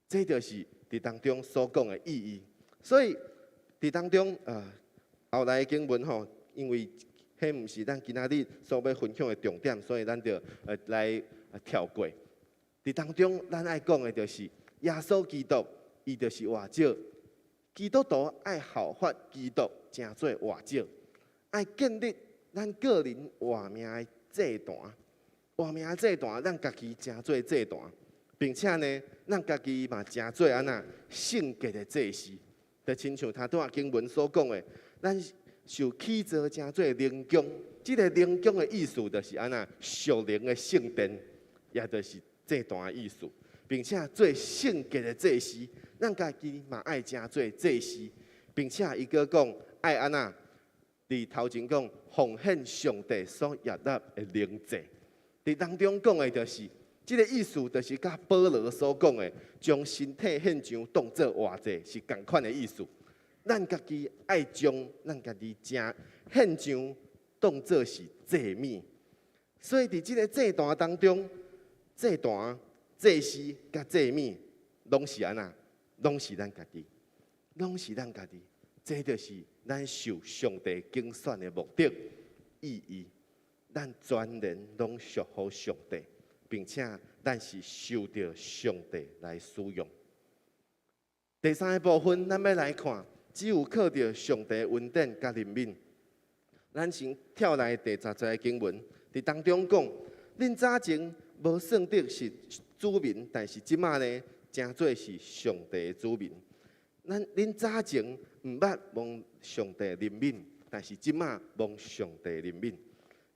這就是佇當中所講的意義。所以佇當中，後來的經文吼，因為彼毋是咱今仔日所欲分享的重點，所以咱就來跳過。佇當中，咱愛講的就是耶穌基督，伊就是活石。基督徒愛效法基督，成做活石，愛建立咱個人活命的祭壇。活命的祭壇，咱家己成做祭壇，並且呢，咱家己嘛成做按怎聖潔的祭司。就親像頭拄仔經文所講的，咱受起造成做靈宮，這个靈宮的意思就是按怎屬靈的聖殿，也就是祭壇的意思，並且做聖潔的祭司，咱家己嘛愛成做祭司，並且伊閣講愛按怎，佇頭前講奉獻上帝所悅納的靈祭，佇當中講的就是，這个意思，就是佮保羅所講的，將身體獻上當做活祭是仝款的意思。咱家己愛將咱家己正獻上當做是祭物，所以佇這个祭壇當中，祭壇、祭司佮祭物，攏是按怎？攏是咱家己，攏是咱家己。這就是咱受上帝揀選的目的意義。咱全然攏屬乎上帝，並且咱是受著上帝來使用。第三个部分，咱欲來看，只有靠著上帝恩典佮憐憫。咱先跳來第十節經文，佇當中講，恁早前無算得是子民，但是這馬呢，成做是上帝的子民。咱恁早前毋捌蒙上帝憐憫，但是這馬蒙上帝憐憫。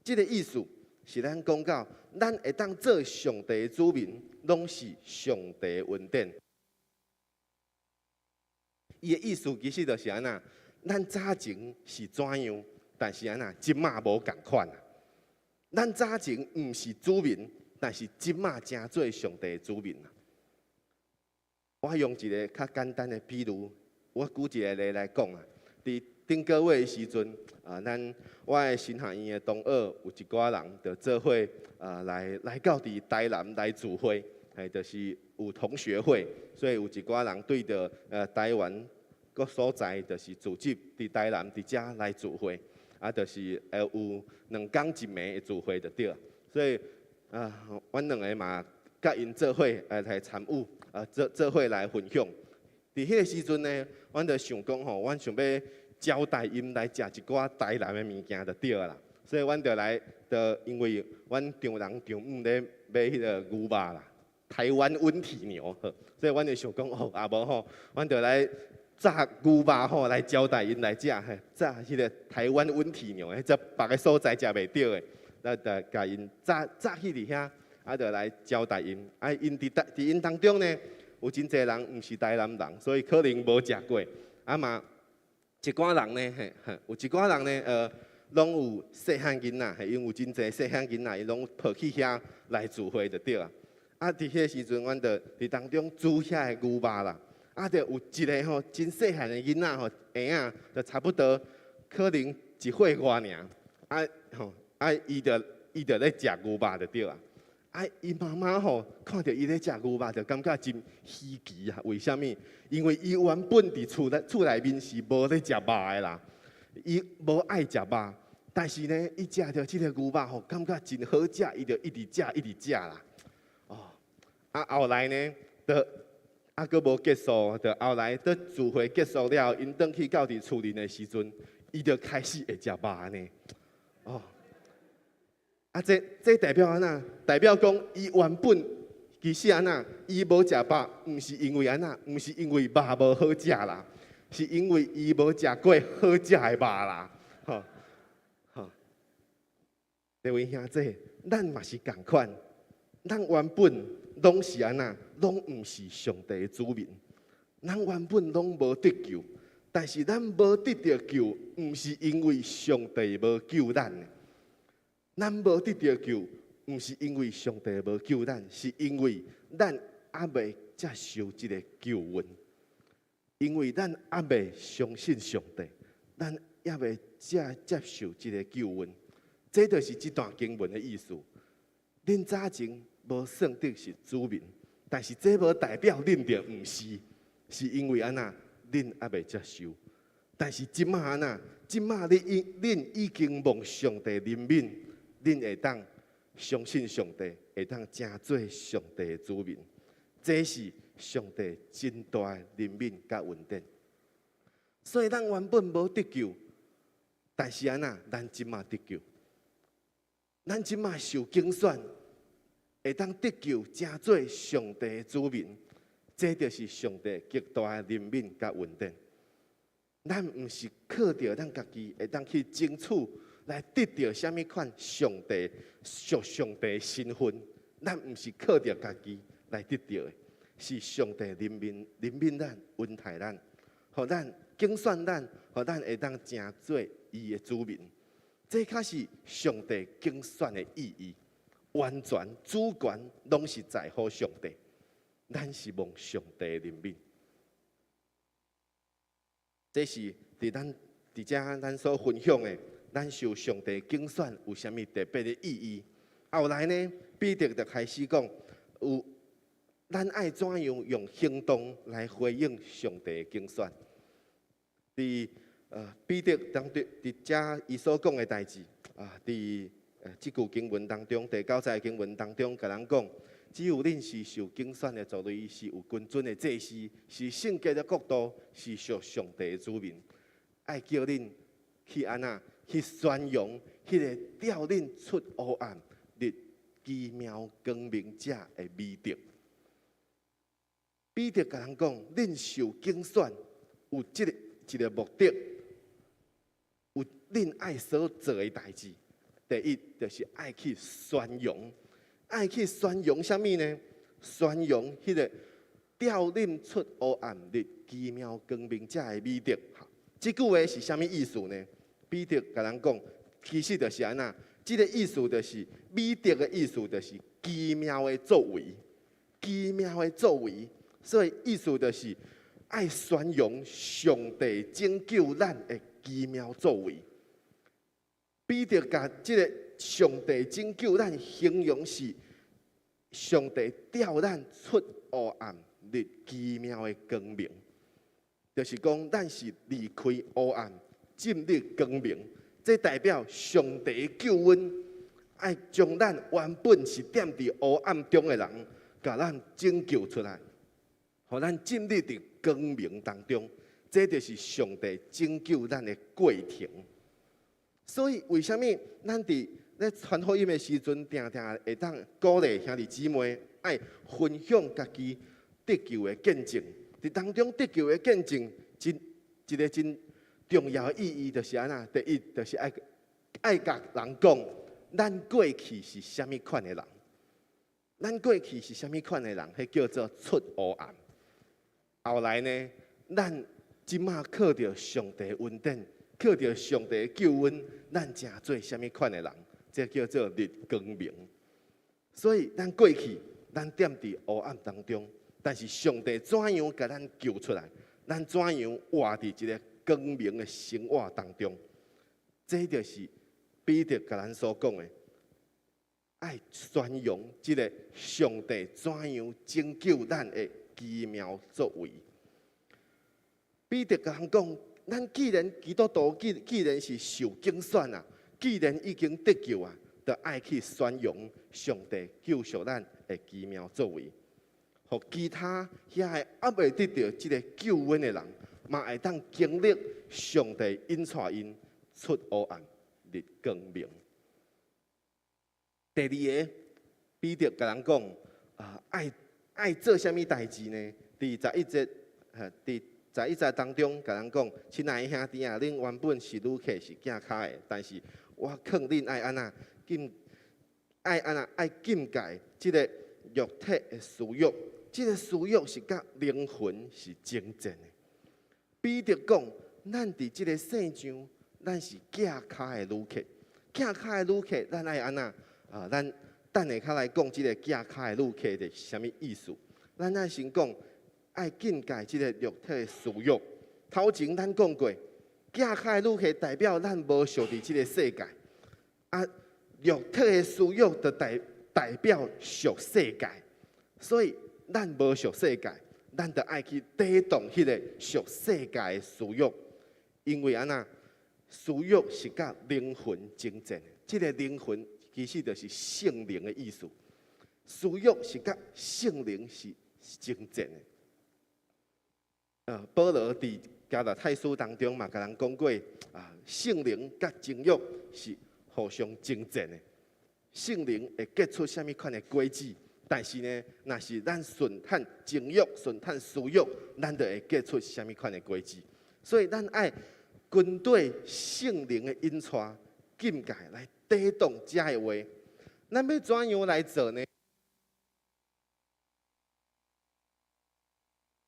這个意思是咱講到，咱會當做上帝的子民，攏是上帝的恩典。伊的意思其實就是按怎，咱早前是怎樣，但是按怎，這馬無仝款啊。咱早前毋是子民，但是這馬成做上帝的子民啊。我用一个較簡單的比喻，我舉一個例來講啊。佇頂個月的時陣，啊，咱我的神學院的同學有一寡人，就做伙啊來來到佇台南來聚會，嘿，就是有同學會，所以有一寡人對著台灣各所在，就是組織佇台南佇遮來聚會，啊，就是會有兩工一暝的聚會就對。所以啊，阮兩个嘛，佮𪜶做伙來參與，啊，做做伙來分享。佇彼个時陣呢，阮就想講吼，阮想欲招待𪜶來食一寡台南的物件就對啦。所以阮就來，就因為阮丈人丈母咧買彼个牛肉啦，台灣溫體牛，所以阮就想講哦，啊無吼，阮就來炸牛肉吼來招待𪜶來食，嘿，炸彼个台灣溫體牛，彼只別个所在食袂著的，咱就共𪜶炸炸去佇遐，啊，就來招待𪜶。啊，𪜶佇佇𪜶當中呢，有真濟人毋是台南人，所以可能無食過。啊嘛，一寡人呢，嘿，嘿，有一寡人呢，攏有細漢囡仔，嘿，因有真濟細漢囡仔，𪜶攏抱去遐來聚會就對啊。啊，佇彼个時陣，阮就佇當中煮遐个牛肉啦。啊，就有一个吼真細漢的囡仔吼，嬰仔就差不多可能一歲外爾。啊吼，啊，伊就伊就咧食牛肉就對啊。啊，伊媽媽吼看著伊咧食牛肉，就感覺真稀奇啊！為啥物？因為伊原本佇厝內厝內面是無咧食肉的啦，伊無愛食肉，但是呢，伊食著這个牛肉吼，感覺真好食，伊就一直食一直食啦。哦，啊後來呢，就啊閣無結束，就後來佇聚會結束了，𪜶轉去到佇厝裡的時陣，伊就開始會食肉呢。哦。啊，這這代表按怎？代表講，伊原本其實按怎？伊無食肉，毋是因為按怎？毋是因為肉無好食啦，是因為伊無食過好食的肉啦。吼吼，各位兄弟，咱嘛是仝款，咱原本攏是按怎，攏毋是上帝的子民，咱原本攏無得救，但是咱無得著救，毋是因為上帝無救咱，咱無得著救，毋是因為上帝無救咱，是因為咱猶未接受這个救恩，因為咱猶未相信上帝，咱猶未接受這个救恩，這就是這段經文的意思。恁早前無算得是子民，但是這無代表恁就毋是，是因為按怎，恁猶未接受。但是這馬按怎，這馬恁已經蒙上帝憐憫，恁會當相信上帝，會當成做上帝的子民，這是上帝真大的憐憫佮恩典。所以咱原本無得救，但是按怎，咱這馬得救，咱這馬受揀選，會當得救，成做上帝的子民，這就是上帝極大的憐憫佮恩典。咱毋是靠著咱家己會當去爭取來得著啥物款上帝屬上帝的身份，咱毋是靠著家己來得著的，是上帝憐憫憐憫咱、恩待咱，予咱揀選咱，予咱會當成做伊的子民。這才是上帝揀選的意義，完全主權攏是在乎上帝，咱是蒙上帝的憐憫。這是佇咱佇遮咱所分享的，咱受上帝揀選有啥物特別的意義？後來呢，彼得就開始講，有咱愛怎樣用行動來回應上帝的揀選？佇彼得當佇遮伊所講的代誌啊，佇這句經文當中，第九節經文當中，共咱講，只有恁是受揀選的族類，是有君尊的祭司，是聖潔的國度，是屬上帝的子民。愛叫恁去按怎去宣揚彼个召恁出黑暗入奇妙光明者的美德。彼得共人講，恁受揀選有這个一个目的，有恁愛所做的代誌。第一，就是愛去宣揚，愛去宣揚啥物呢？宣揚彼个召恁出黑暗入奇妙光明者的美德。這句話是啥物意思呢？彼得共人講，其實就是按怎，這个意思就是美德的意思，就是奇妙的作為，奇妙的作為。所以意思就是愛宣揚上帝拯救咱的奇妙作為。彼得共這个上帝拯救咱形容是上帝召咱出黑暗入奇妙的光明，就是講咱是離開黑暗進入光明，這代表上帝的救恩愛將咱原本是踮佇黑暗中的人，共咱拯救出來，予咱進入佇光明當中，這就是上帝拯救咱的過程。所以，為啥物咱佇咧傳福音的時陣，定定會當鼓勵兄弟姊妹愛分享家己得救的見證？佇當中得救的見證，真一个真重要的意義就是按怎？第一，就是愛愛共人講，咱過去是啥物款的人？咱過去是啥物款的人？彼叫做出黑暗。後來呢，咱這馬靠著上帝恩典，靠著上帝的救恩，咱成做啥物款的人？這叫做入光明。所以，咱過去咱踮佇黑暗當中，但是上帝怎樣共咱救出來？咱怎樣活佇一个光明的生活當中？這就是彼得共咱所講的，愛宣揚這个上帝怎樣拯救咱的奇妙作為。彼得共人講，咱既然基督徒，既然是受揀選啊，既然已經得救啊，就愛去宣揚上帝救贖咱的奇妙作為，予其他遐个猶未得著這个救恩的人，嘛會當經歷上帝引帶𪜶出黑暗入光明。第二个，彼得共人講啊，愛愛做啥物代誌呢？佇11節，佇11節當中，共咱講：親愛的兄弟啊，恁原本是旅客，是寄跤的，但是我勸恁愛按怎禁，愛按怎愛禁戒這个肉體的私欲，這个私欲是佮靈魂是爭戰的。彼得講，咱佇這个世上，咱是寄跤的旅客，寄跤的旅客，咱愛按怎啊？咱等下較來講這个寄跤的旅客是啥物意思？咱愛先講愛禁戒這个肉體的私欲。頭前咱講過，寄跤的旅客代表咱無屬佇這个世界，啊，肉體的私欲就代表屬世界，所以咱無屬世界，咱就愛去抵擋彼个屬世界的私欲，因為按怎？私欲是佮靈魂爭戰的，這个靈魂其實就是聖靈的意思。私欲是佮聖靈是爭戰的。保羅佇加拉太書當中嘛，共人講過啊，聖靈佮情欲是互相爭戰的。聖靈會結出啥物款的果子，但是呢，若是咱順趁情欲、順趁私欲，咱就會結出啥物款的果子。所以咱愛跟對聖靈的引帶，禁戒來抵擋這的話，咱欲怎樣來做呢？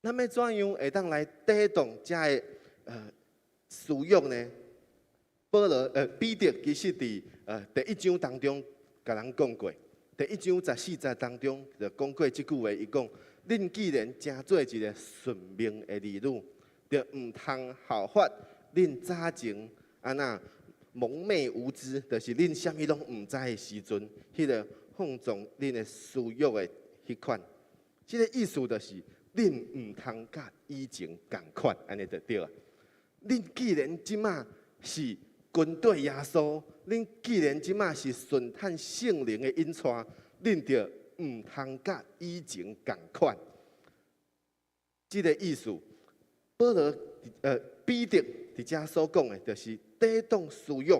咱欲怎樣會當來抵擋這的私欲呢？保羅彼得其實佇第一章當中共人講過，第一章14節當中就講過這句話，伊講：恁既然成做一个順命的兒女，就毋通效法恁早前按怎蒙昧無知，就是恁啥物攏毋知的時陣，彼个放縱恁的私欲的彼款。這个意思就是，恁毋通佮以前仝款，按呢就對啊。恁既然這馬是跟對耶穌，恁既然這馬是順趁聖靈的引帶，恁就毋通佮以前仝款。這个意思，保羅彼得佇遮所講的，就是抵擋私欲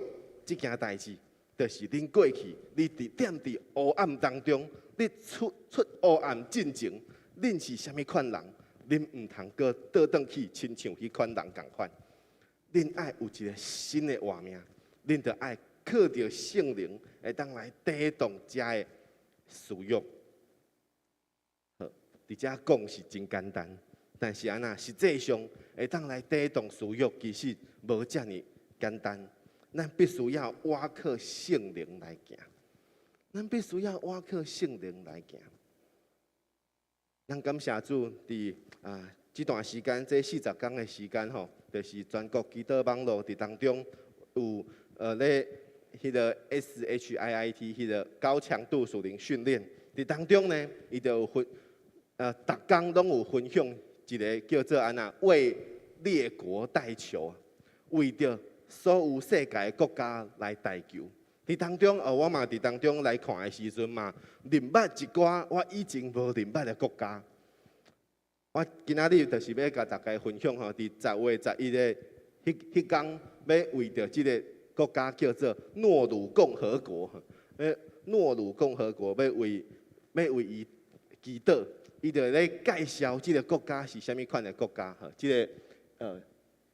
這件代誌，就是恁過去你佇踮佇黑暗當中，你出出黑暗進前，恁是啥物款人？恁毋通閣倒轉去親像彼款人仝款。恁愛有一个新的活命，恁著愛靠著聖靈會當來抵擋遮的私欲。好，佇遮講是真簡單，但是按怎實際上會當來抵擋私欲，其實無遮爾簡單。咱必須要倚靠聖靈來行，咱必須要倚靠聖靈來行。咱感謝主，佇啊這段時間，這40工的時間吼，就是全國祈禱網路佇當中有咧彼个 SHIIT 彼个高強度屬靈訓練，佇當中呢，伊就有分逐工攏有分享一个叫做按怎為列國代求，為著所有世界國家來代求。佇當中，我嘛佇當中來看的時陣嘛，認捌一寡我以前無認捌的國家。我今仔日就是欲共大家分享吼，佇10月11的彼彼工，欲為著這个國家叫做諾魯共和國，諾魯共和國欲為欲為伊祈禱，伊就咧介紹這个國家是啥物款的國家，吼，這个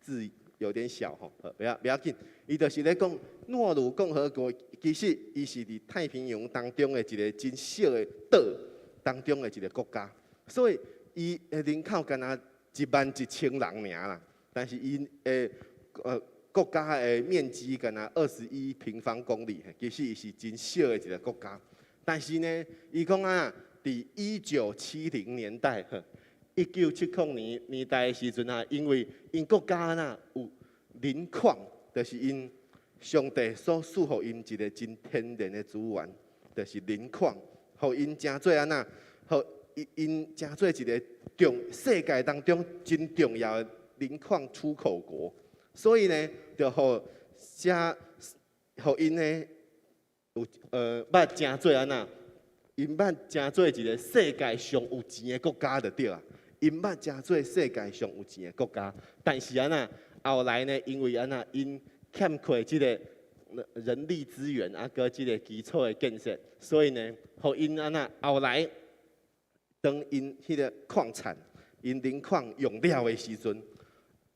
字有點小吼，不要緊，伊就是咧講諾魯共和國，其實伊是佇太平洋當中的一个真小的島當中的一个國家，所以伊的人口敢若11,000人爾啦，但是𪜶的國家的面積敢若21平方公里，其實伊是真小的一个國家。但是呢，伊講啊，佇1970年代，1970年代的時陣啊，因為𪜶國家呐有磷礦，就是𪜶上帝所賜予𪜶一个真天然的資源，就是磷礦，予𪜶成做按怎，予𪜶成做一个重世界當中真重要的磷礦出口國，所以呢，就予遮予𪜶呢有捌成做按怎，𪜶捌成做一个世界上有錢的國家就對啊。𪜶捌成做世界上有錢的國家，但是按怎後來呢？因為按怎𪜶欠缺這个人力資源啊，閣這个基礎的建設，所以呢，予𪜶按怎後來當𪜶彼个礦產𪜶磷礦用了的時陣，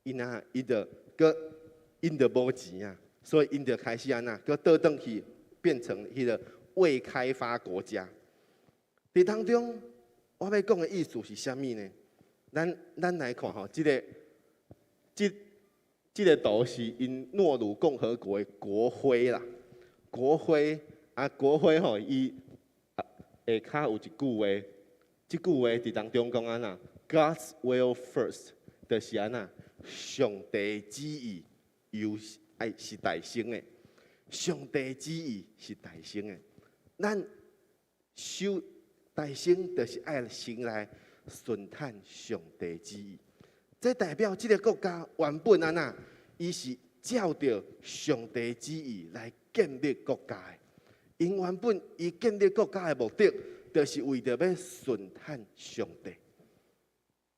𪜶啊，伊就閣𪜶就無錢啊，所以𪜶就開始按怎，閣倒轉去變成彼個未開發國家。佇當中，我欲講的意思是啥物呢？咱來看吼，這個圖是𪜶諾魯共和國的國徽啦。國徽啊，國徽吼，伊下跤有一句話，這句話佇當中講按怎？God's will first，就是按怎？上帝旨意優愛是大先的，上帝旨意是大先的。咱修大先，就是愛先來順趁上帝旨意。這代表這个國家原本按怎？伊是照著上帝旨意來建立國家的。𪜶原本伊建立國家的目的，就是為著欲順趁上帝。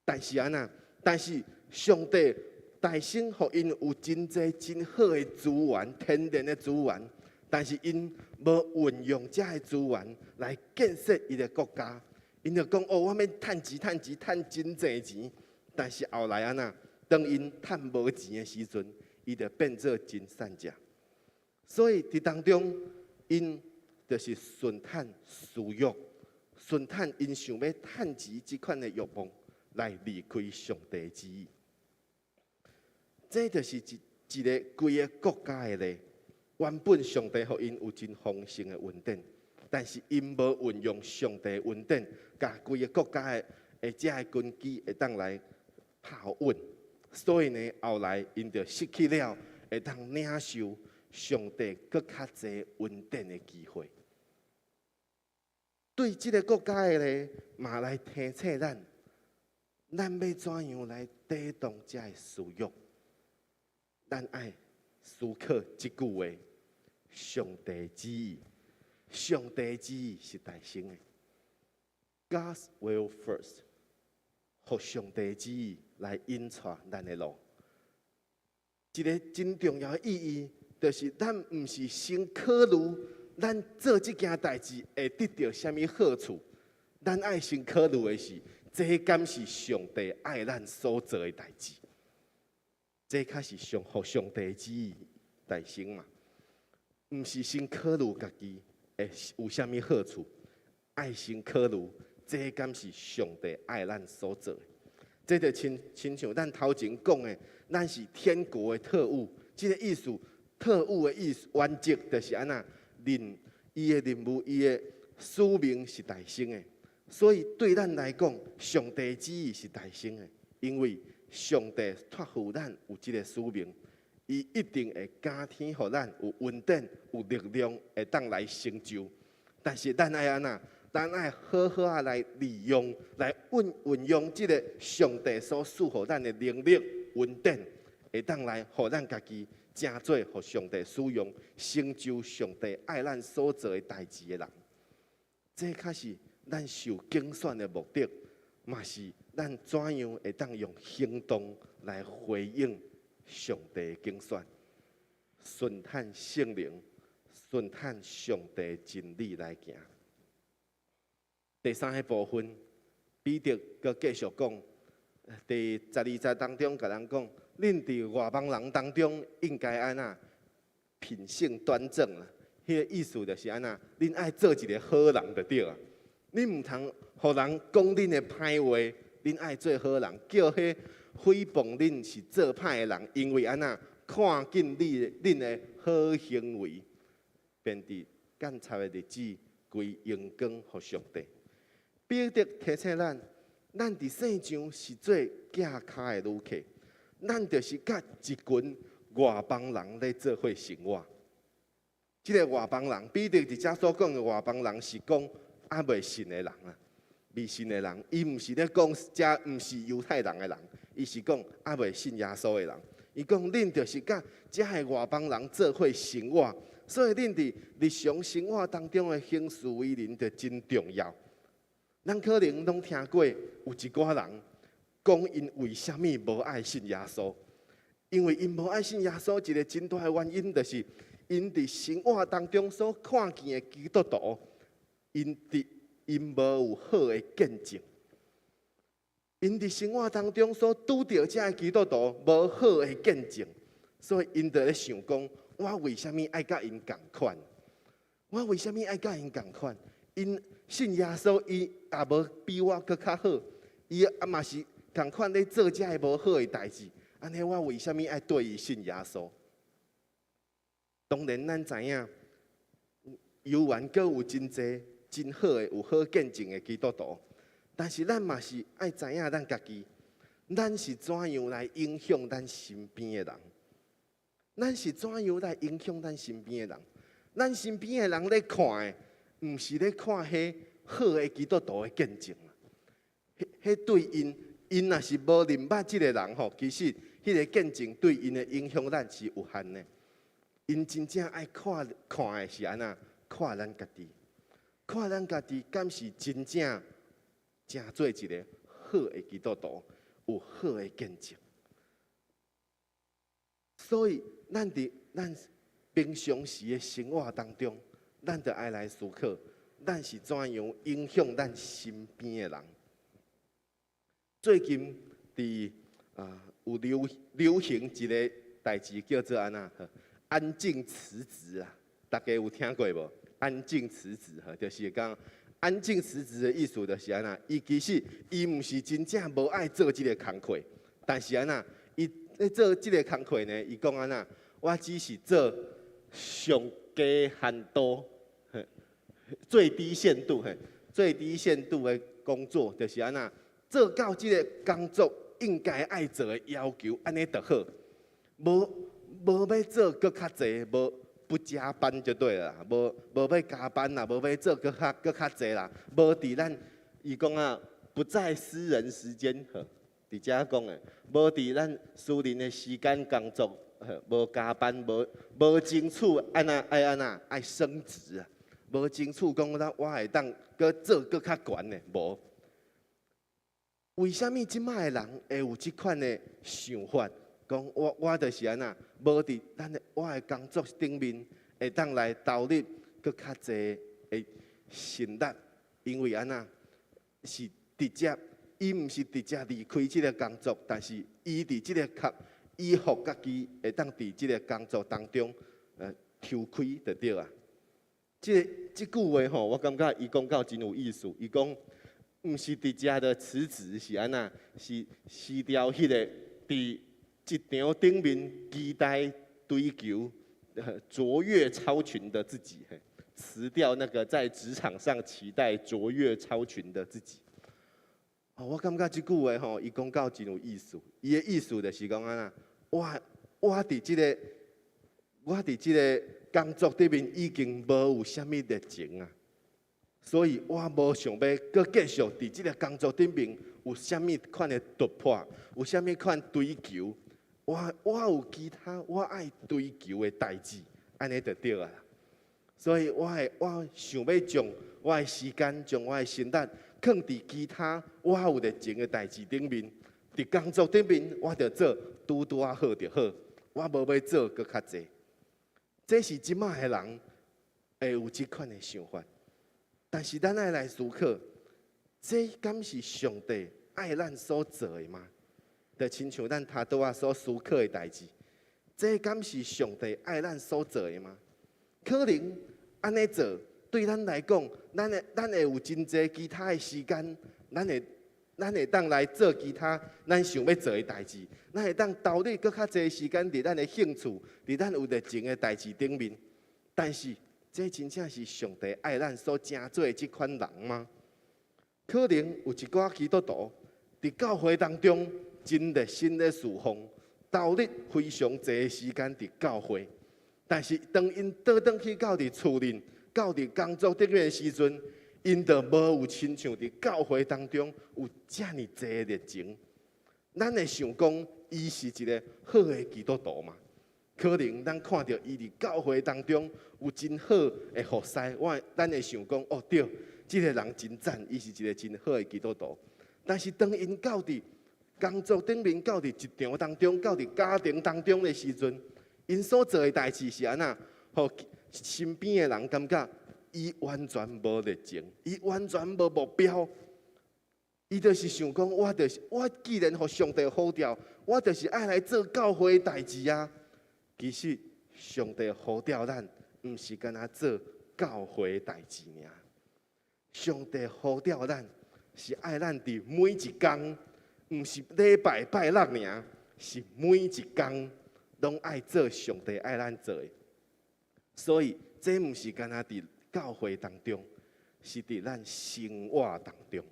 但是按怎？但是上帝大先予𪜶有真濟真好的資源，天然的資源，但是𪜶無運用這个資源來建設伊的國家。𪜶就講哦，我欲趁錢、趁錢、趁真濟錢。但是後來按怎？當𪜶趁無錢的時陣，伊就變做真散食。所以佇當中，𪜶就是順趁私欲，順趁𪜶想欲趁錢這款的欲望，來離開上帝旨意。這就是一个規个國家的例。原本上帝予𪜶有真豐盛的恩典，但是𪜶無運用上帝恩典，共規个國家的這个根基會當來拍穩，所以呢，後來𪜶就失去了會當領受上帝閣較濟恩典的機會。對這个國家的咧，嘛來提醒咱，咱欲怎樣來抵擋這个私欲？咱愛思考這句話：上帝旨意，上帝旨意是大先的。God's will first，予上帝旨意來引帶咱的路。一个真重要的意義，就是咱毋是先考慮咱做這件代誌會得著啥物好處。咱愛先考慮的是，這敢是上帝愛咱所做的代誌？這較是上予上帝旨意大先嘛？毋是先考慮家己會有啥物好處，愛先考慮，這敢是上帝愛咱所做的？這就親像咱頭前講的，咱是天國的特務。這个意思，特務的意思原則就是按怎？伊的任務，伊的使命是大先的。所以對咱來講，上帝旨意是大先的，因為上帝託付咱有這个使命，伊一定會加添予咱有恩典、有力量，會當來成就。但是咱愛按怎？咱愛好好仔來利用、來運用這个上帝所賜予咱的能力、恩典，會當來予咱家己成做予上帝使用、成就上帝愛咱所做的代誌的人。這較是咱受揀選的目的，嘛是咱怎樣會當用行動來回應上帝的揀選，順趁聖靈，順趁上帝真理來行。第三个部分，彼得閣繼續講，第十二節當中共咱講，恁佇外邦人當中應該按怎品性端正啦。彼个意思就是按怎，恁愛做一个好人就對啊。恁毋通予人講恁的歹話，恁愛做好人，叫彼誹謗恁是做歹的人，因為按怎看見恁的好行為，便佇鑒察的日子歸榮光予上帝。彼得提醒咱，咱佇世上是做寄跤的旅客，咱就是佮一群外邦人咧做伙生活。這个外邦人，彼得佇遮所講的外邦人是講猶未信的人啊，未信的人，伊毋是咧講遮毋是猶太人的人，伊是講猶未信耶穌的人。伊講恁就是佮遮个外邦人做伙生活，所以恁佇日常生活當中的行事為人就真重要。咱可能攏聽過有一寡人講𪜶為啥物無愛信耶穌，因為𪜶無愛信耶穌，一个真大的原因就是𪜶佇生活當中所看見的基督徒，𪜶無有好的見證。𪜶佇生活當中所拄著這个基督徒無好的見證，所以𪜶就咧想講：我為啥物愛佮𪜶仝款？我為啥物愛佮𪜶仝款？𪜶信耶穌，伊也無比我閣較好，伊也嘛是仝款咧做這个無好的代誌。按呢，我為啥物愛綴伊信耶穌？當然，咱知影，猶原閣有真濟真好的、有好見證的基督徒。但是咱嘛是愛知影咱家己，咱是怎樣來影響咱身邊的人？咱是怎樣來影響咱身邊的人？咱身邊的人咧看的，毋是咧看彼好的基督徒的見證啊！彼彼對𪜶，𪜶若是無認捌這个人吼，其實彼个見證對𪜶的影響力是有限的。𪜶真正愛看看的是按怎？看咱家己，看咱家己，敢是真正成做一个好的基督徒，有好的見證。所以，咱佇咱平常時的生活當中，咱就愛來思考，咱是怎樣影響咱身邊的人。最近佇有流行一个代誌叫做按怎？安靜辭職啊！大家有聽過無？安靜辭職吼，就是講安靜辭職的意思就是按怎？伊其實伊毋是真正無愛做這个工課，但是按怎？伊咧做這个工課呢？伊講按怎？我只是做上低限度，最低限度嘿，最低限度的工作就是按怎？做到這个工作應該愛做的要求，按呢就好。無欲做閣較濟，無不加班就對了啦，無欲加班啦，無欲做閣較濟啦，無佇咱伊講啊，不在私人時間，呵，佇遮講的，無佇咱私人的時間工作，無加班，無爭取按怎愛按怎愛升職啊，無爭取講咱我會當閣做閣較懸的，無。為啥物這擺的人會有這款的想法？講我就是按怎，無佇咱的我的工作頂面會當來投入閣較濟的心力，因為按怎是直接，伊毋是直接離開這个工作，但是伊佇這个較，伊予家己會當佇這个工作當中，抽開就對啊。這句話吼，我感覺伊講到真有意思。伊講，毋是直接的辭職是按怎，是辭掉彼个佇職場頂面期待追求卓越超群的自己，辭掉那個在職場上期待卓越超群的自己。哦，我感覺這句話吼，伊講到真有意思。伊的意思就是講按怎，我佇這个工作頂面已經無有啥物熱情啊，所以我無想欲閣繼續佇這个工作頂面有啥物款的突破，有啥物款追求。我有其他我愛追求的代誌，按呢就對啊。所以我會我想欲將我的時間、將我的心力，囥佇其他我有熱情的代誌頂面。佇工作頂面，我就做拄拄仔好就好，我無欲做閣較濟。這是這擺的人會有這款的想法，但是咱愛來思考，這敢是上帝愛咱所做的嗎？就親像咱頭拄仔所思考的代誌，這敢是上帝愛咱所做的嗎？可能按呢做，對咱來講，咱會有真濟其他的時間，咱會當來做其他咱想欲做的代誌，咱會當投入閣較濟時間佇咱的興趣，佇咱有熱情的代誌頂面。但是，這真正是上帝愛咱所成做的這款人嗎？可能有一寡基督徒佇教會當中真熱心咧事奉，投入非常濟時間佇教會，但是當𪜶倒轉去到佇厝裡，到佇工作頂面的時陣，𪜶就無有親像佇教會當中有遮爾濟熱情。咱會想講，伊是一个好的基督徒嗎？可能咱看著伊佇教會當中有真好的服侍，咱會想講，哦對，這个人真讚，伊是一个真好的基督徒。但是當𪜶到佇工作頂面，到佇職場當中，到佇家庭當中的時陣，𪜶所做的代誌是按怎？予身邊的人感覺伊完全無熱情，伊完全無目標，伊伊就是想講，我就是我既然予上帝呼召，我就是愛來做教會的代誌啊。其實上帝呼召咱，毋是干焦做教會的代誌爾。上帝呼召咱，是愛咱佇每一工，毋是禮拜拜六爾，是每一工攏愛做上帝愛咱做的。所以這毋是干焦佇教會當中，是佇咱生活當中。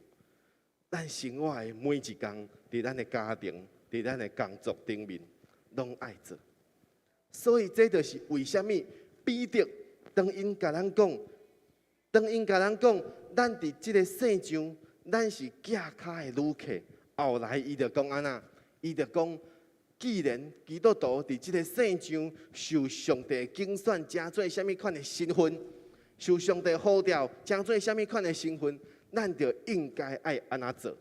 咱生活的每一工，佇咱的家庭，佇咱的工作頂面，攏愛做。所以這就是為啥物彼得當𪜶共咱講，當𪜶共咱講，咱佇這个世上，咱是寄跤的旅客。後來伊就講按怎？伊就講，既然基督徒佇這个世上受上帝揀選，成做啥物款的身份，受上帝呼召，成做啥物款的身份，咱就應該愛按怎做。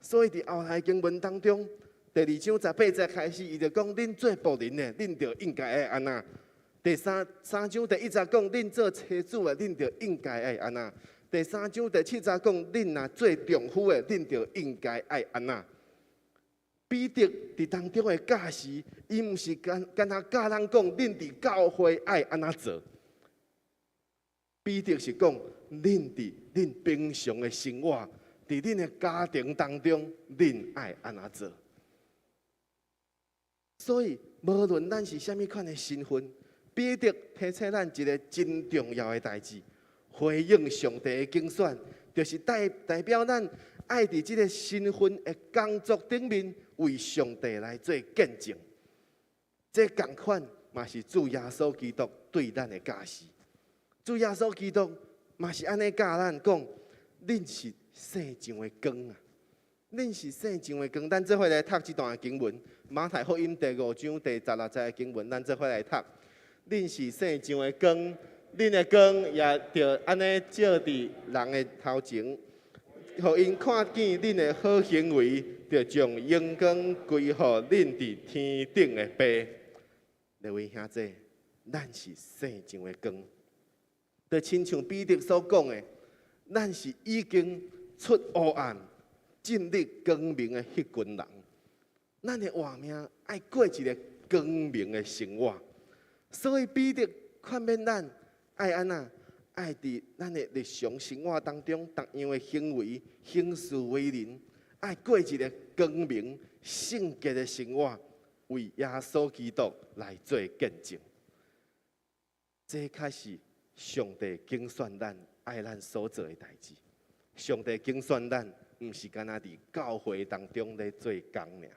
所以佇後來經文當中，第二章十八節開始，伊就講：恁做僕人的，恁就應該愛按怎？第三章第一節講：恁做妻子的，恁就應該愛按怎？第三章第七節講：恁若做丈夫的，恁就應該愛按怎？彼得佇當中的教示，伊毋是干焦教咱講，恁佇教會愛按怎做？彼得是講，恁佇恁平常的生活，佇恁的家庭當中，恁愛按怎做？所以，無論咱是啥物款的身份，彼得提醒咱一个真重要的代誌，回應上帝的揀選，就是代表咱愛佇這个身份的工作頂面，為上帝來做見證。這仝款嘛是主耶穌基督對咱的教示。主耶穌基督嘛是按呢教咱講，恁是世上的光啊！恁是世上的光。咱做伙來讀這段經文，馬太福音第五章第十六節的經文，咱做伙來讀。恁是世上的光，恁的光也著按呢照佇人的頭前，予𪜶看見恁的好行為，就將榮光歸予恁佇天頂的爸。各位兄弟，咱是世上的光。就親像彼得所講的，咱是已經出黑暗進入光明的彼群人。咱的活命愛過一个光明的生活。所以彼得勸勉咱愛按怎？愛佇咱的日常生活當中，逐樣的行為、行事為人，愛過一个光明、聖潔的生活，為耶穌基督來做見證。這確是上帝揀選咱、愛咱所做的代誌。上帝揀選咱，毋是干焦佇教會當中咧做工爾。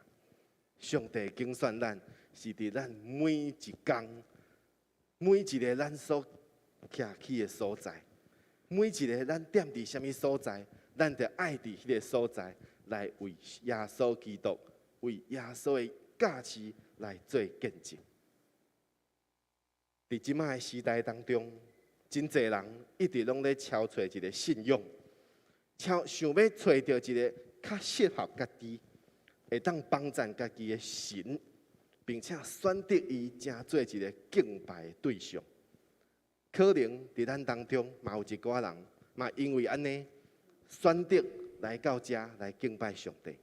上帝揀選咱，是佇咱每一工、每一个咱所徛起的所在，每一个咱踮佇啥物所在，咱就愛佇彼个所在來為耶穌基督、為耶穌的教示來做見證。佇這擺的時代當中，真濟人一直攏咧敲揣一个信仰，敲想欲揣著一个較適合家己，會當幫贊家己的神，並且選擇伊成做一个敬拜的對象。可能佇咱當中嘛有一寡人，嘛因為按呢選擇來到遮來敬拜上帝。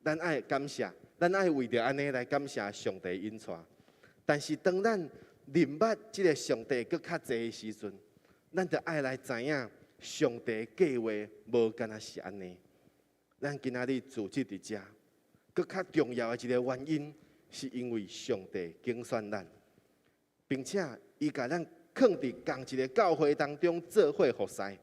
咱愛感謝，咱愛為著按呢來感謝上帝引帶。但是當咱認捌這个上帝閣較濟的時陣，咱就愛來知影上帝計劃無干焦是按呢。咱今仔日聚集佇遮，閣較重要的一个原因，是因為上帝揀選咱，並且伊共咱囥佇仝一个教會當中做伙服侍，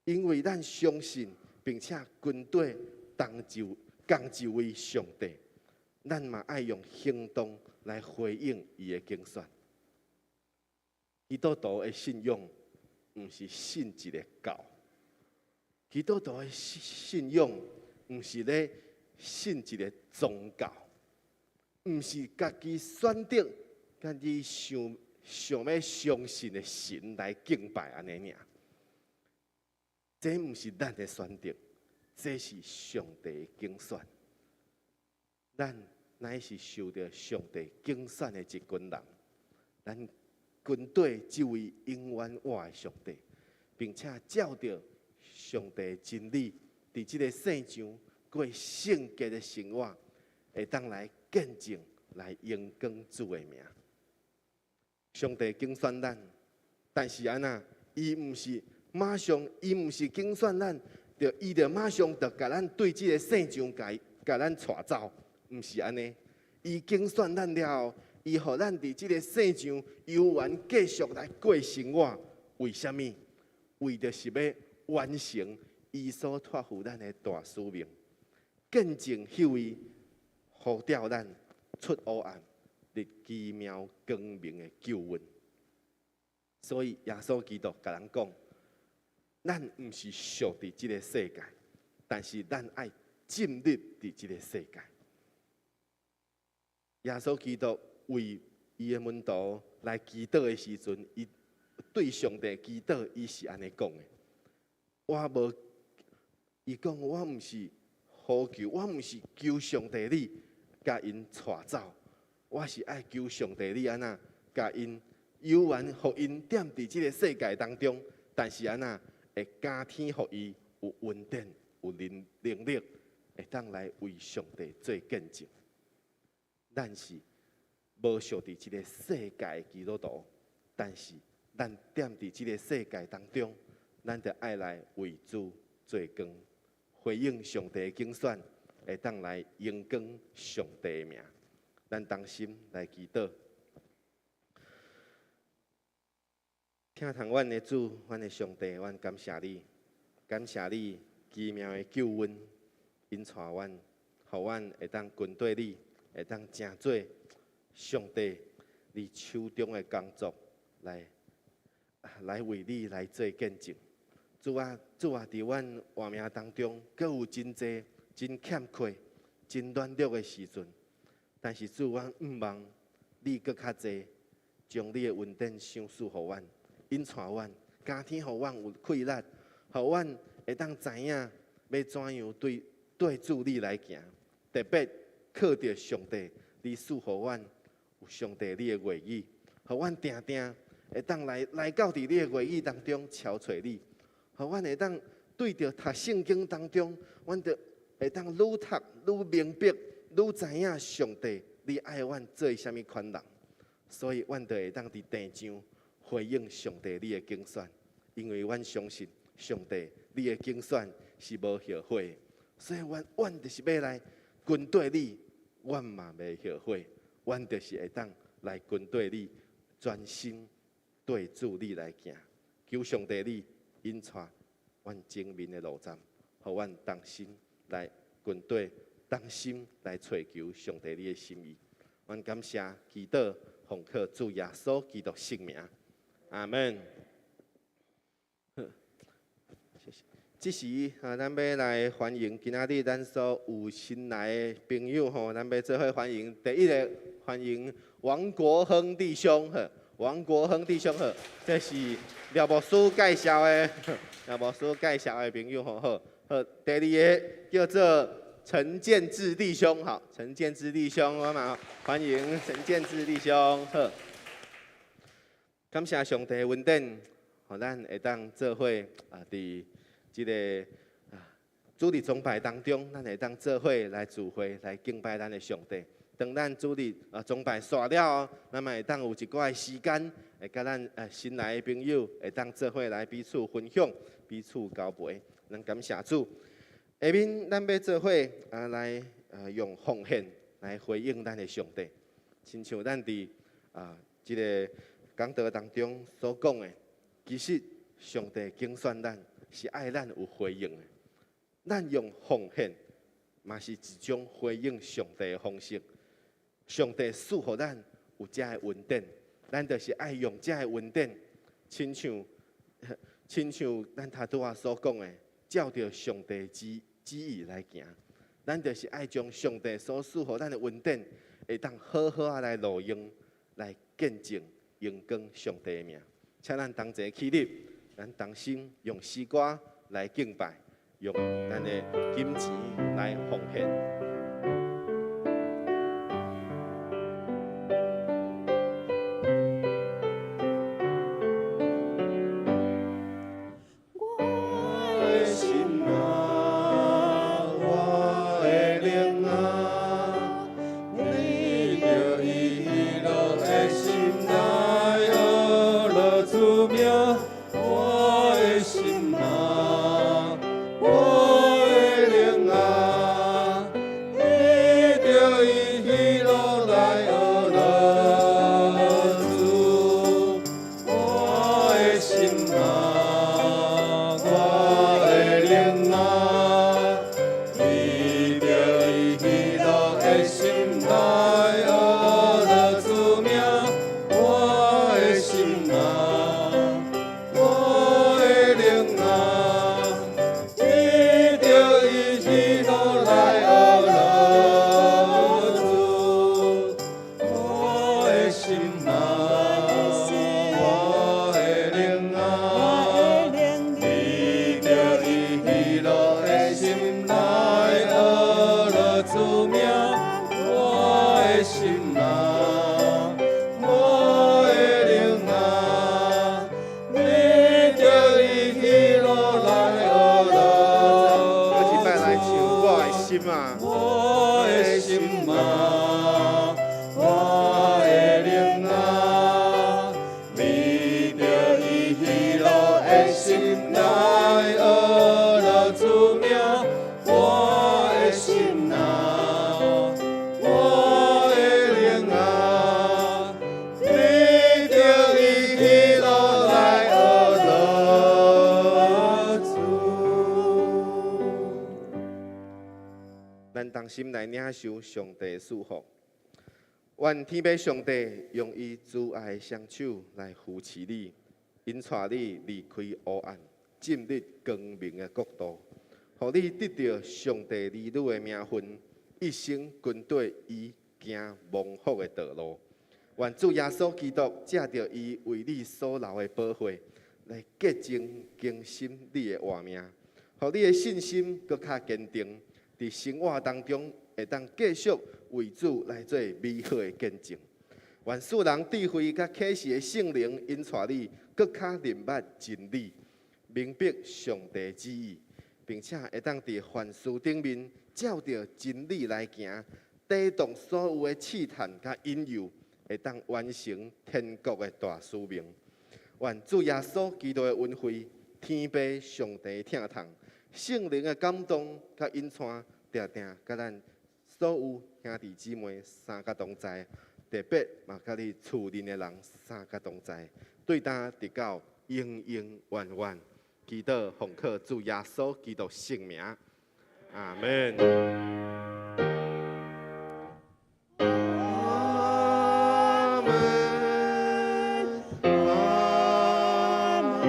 因為咱相信並且跟綴同一仝一位上帝，咱嘛愛用行動來回應伊的揀選。基督徒的信仰毋是信一个教，基督徒的信仰毋是咧信一个宗教，毋是家己選擇、家己想想欲相信的神來敬拜按呢爾。這毋是咱的選擇，這是上帝的揀選。咱乃是受著上帝揀選的一群人，咱跟綴這位永遠活的上帝，並且照著上帝真理佇這个世上過聖潔的生活，會當來見證、來榮光主的名。上帝揀選咱，但是按怎？伊毋是馬上，伊毋是揀選咱，就伊就馬上就共咱對這个世上共共咱帶走，毋是按呢。伊揀選咱了後，伊予咱佇這个世上猶原繼續來過生活。為啥物？為著是欲完成伊所託付咱的大使命，見證彼位呼召咱出黑暗入奇妙光明的救恩。所以耶穌基督共咱講，咱毋是屬佇這个世界，但是咱愛進入佇這个世界。耶穌基督為伊的門徒來祈禱的時陣，伊對上帝祈禱，伊是按呢講的：我無，伊講我毋是呼求，我毋是求上帝你共𪜶帶走，我是愛求上帝你按怎共𪜶猶原予𪜶踮佇這个世界當中，但是按怎會加添予伊有恩典、有能能力，會當來為上帝做見證。咱是無屬佇這个世界的基督徒，但是咱踮佇這个世界當中，咱就愛來為主做光，回應上帝的揀選，會當來榮光上帝的名。咱同心來祈禱，疼痛阮的主，阮的上帝，阮感謝你，感謝你奇妙的救恩，引帶阮，予阮會當跟綴你，會當成做上帝你手中的工作，來來為你來做見證。主啊，主啊，佇阮活命當中，閣有真濟真欠缺、真軟弱的時陣，但是主，阮向望你閣較濟，將你的恩典賞賜予阮，引帶阮，加添予阮有氣力，予阮會當知影欲怎樣對對主你來行，特別靠著上帝，你賜予阮有上帝你的話語，予阮定定會當來來到佇你的話語當中朝揣你，予阮會當對著讀聖經當中，阮就會當愈讀愈明白，愈知影上帝你愛阮做啥物款人，所以阮就會當佇地上回應上帝你的揀選，因為阮相信上帝你的揀選是無後悔的，所以阮阮就是欲來跟綴你，阮嘛袂後悔，阮就是會當來跟綴你，專心對主你來行，求上帝你引帶阮前面的路站，予阮同心來跟綴，同心來揣求上帝你的心意。阮感謝祈禱，奉靠主耶穌基督聖名，阿門。謝謝。這時啊，咱欲來歡迎今仔日咱所有新來的朋友吼，咱欲做伙歡迎第一个歡迎王國亨弟兄呵，王國亨弟兄呵，這是廖牧師介紹的，廖牧師介紹的朋友吼好。好，第二个叫做陳建志弟兄，好，陳建志弟兄，我嘛歡迎陳建志弟兄，好。感謝上帝恩典，予咱會當做伙啊，佇這个啊主日崇拜當中，咱會當做伙來聚會，來敬拜咱的上帝。當咱主日啊崇拜煞了後，咱嘛會當有一寡的時間，會佮咱啊新來的朋友會當做伙來彼此分享、彼此交陪。咱感謝主。下面咱欲做伙啊來啊用奉獻來回應咱的上帝，親像咱佇啊這个講道當中所講的，其實上帝揀選咱是愛咱有回應的，咱用奉獻嘛是一種回應上帝的方式。上帝賜予咱有這个恩典，咱就是愛用這个恩典，親像親像咱頭拄仔所講的，照著上帝旨旨意來行。咱就是愛將上帝所賜予咱的恩典，會當好好仔來路用，來見證榮光上帝的名。請咱同齊起立，咱同心用詩歌來敬拜，用咱的金錢來奉獻。我的心啊，啊，我的心啊，我的靈啊，為著伊喜樂的心來學樂主名。我的心啊，我的靈啊，為著伊喜樂來學樂主。咱同心來領受上帝祝福。願天父上帝用伊慈愛的雙手來扶持你，引帶你離開黑暗，進入光明的國度，予你得著上帝兒女的名分，一生跟綴伊行蒙福的道路。願主耶穌基督藉著伊為你所流的寶血，來潔淨更新你的活命，予你的信心閣較堅定，佇生活當中會當繼續為主來做美好的見證。願賜人智慧佮啟示的聖靈引帶你，閣較認捌真理，明白上帝旨意，並且會當佇凡事頂面照著真理來行，抵擋所有的試探佮引誘，會當完成天國的大使命。願主耶穌基督的恩惠、天父上帝疼痛、聖靈的感動佮引帶，定定佮咱所有兄弟姊妹三甲同在，特別嘛佮你厝內的人三甲同在，對今直到永永遠遠。祈禱奉靠主耶穌基督聖名，阿門。阿門，阿門，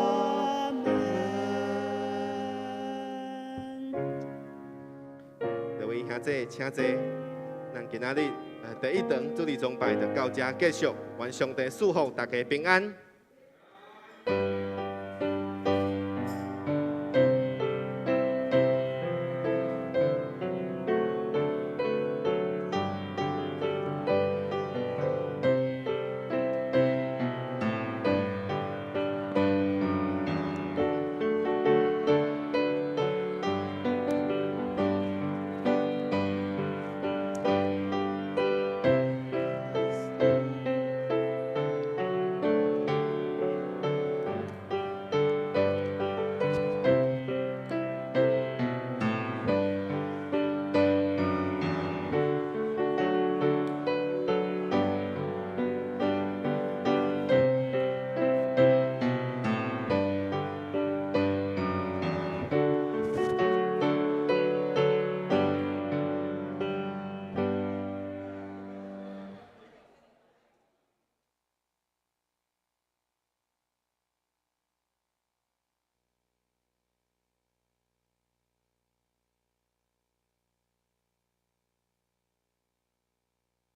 阿門。各位兄弟，請坐。咱今仔日第一堂主日崇拜就到這結束，願上帝賜福大家平安。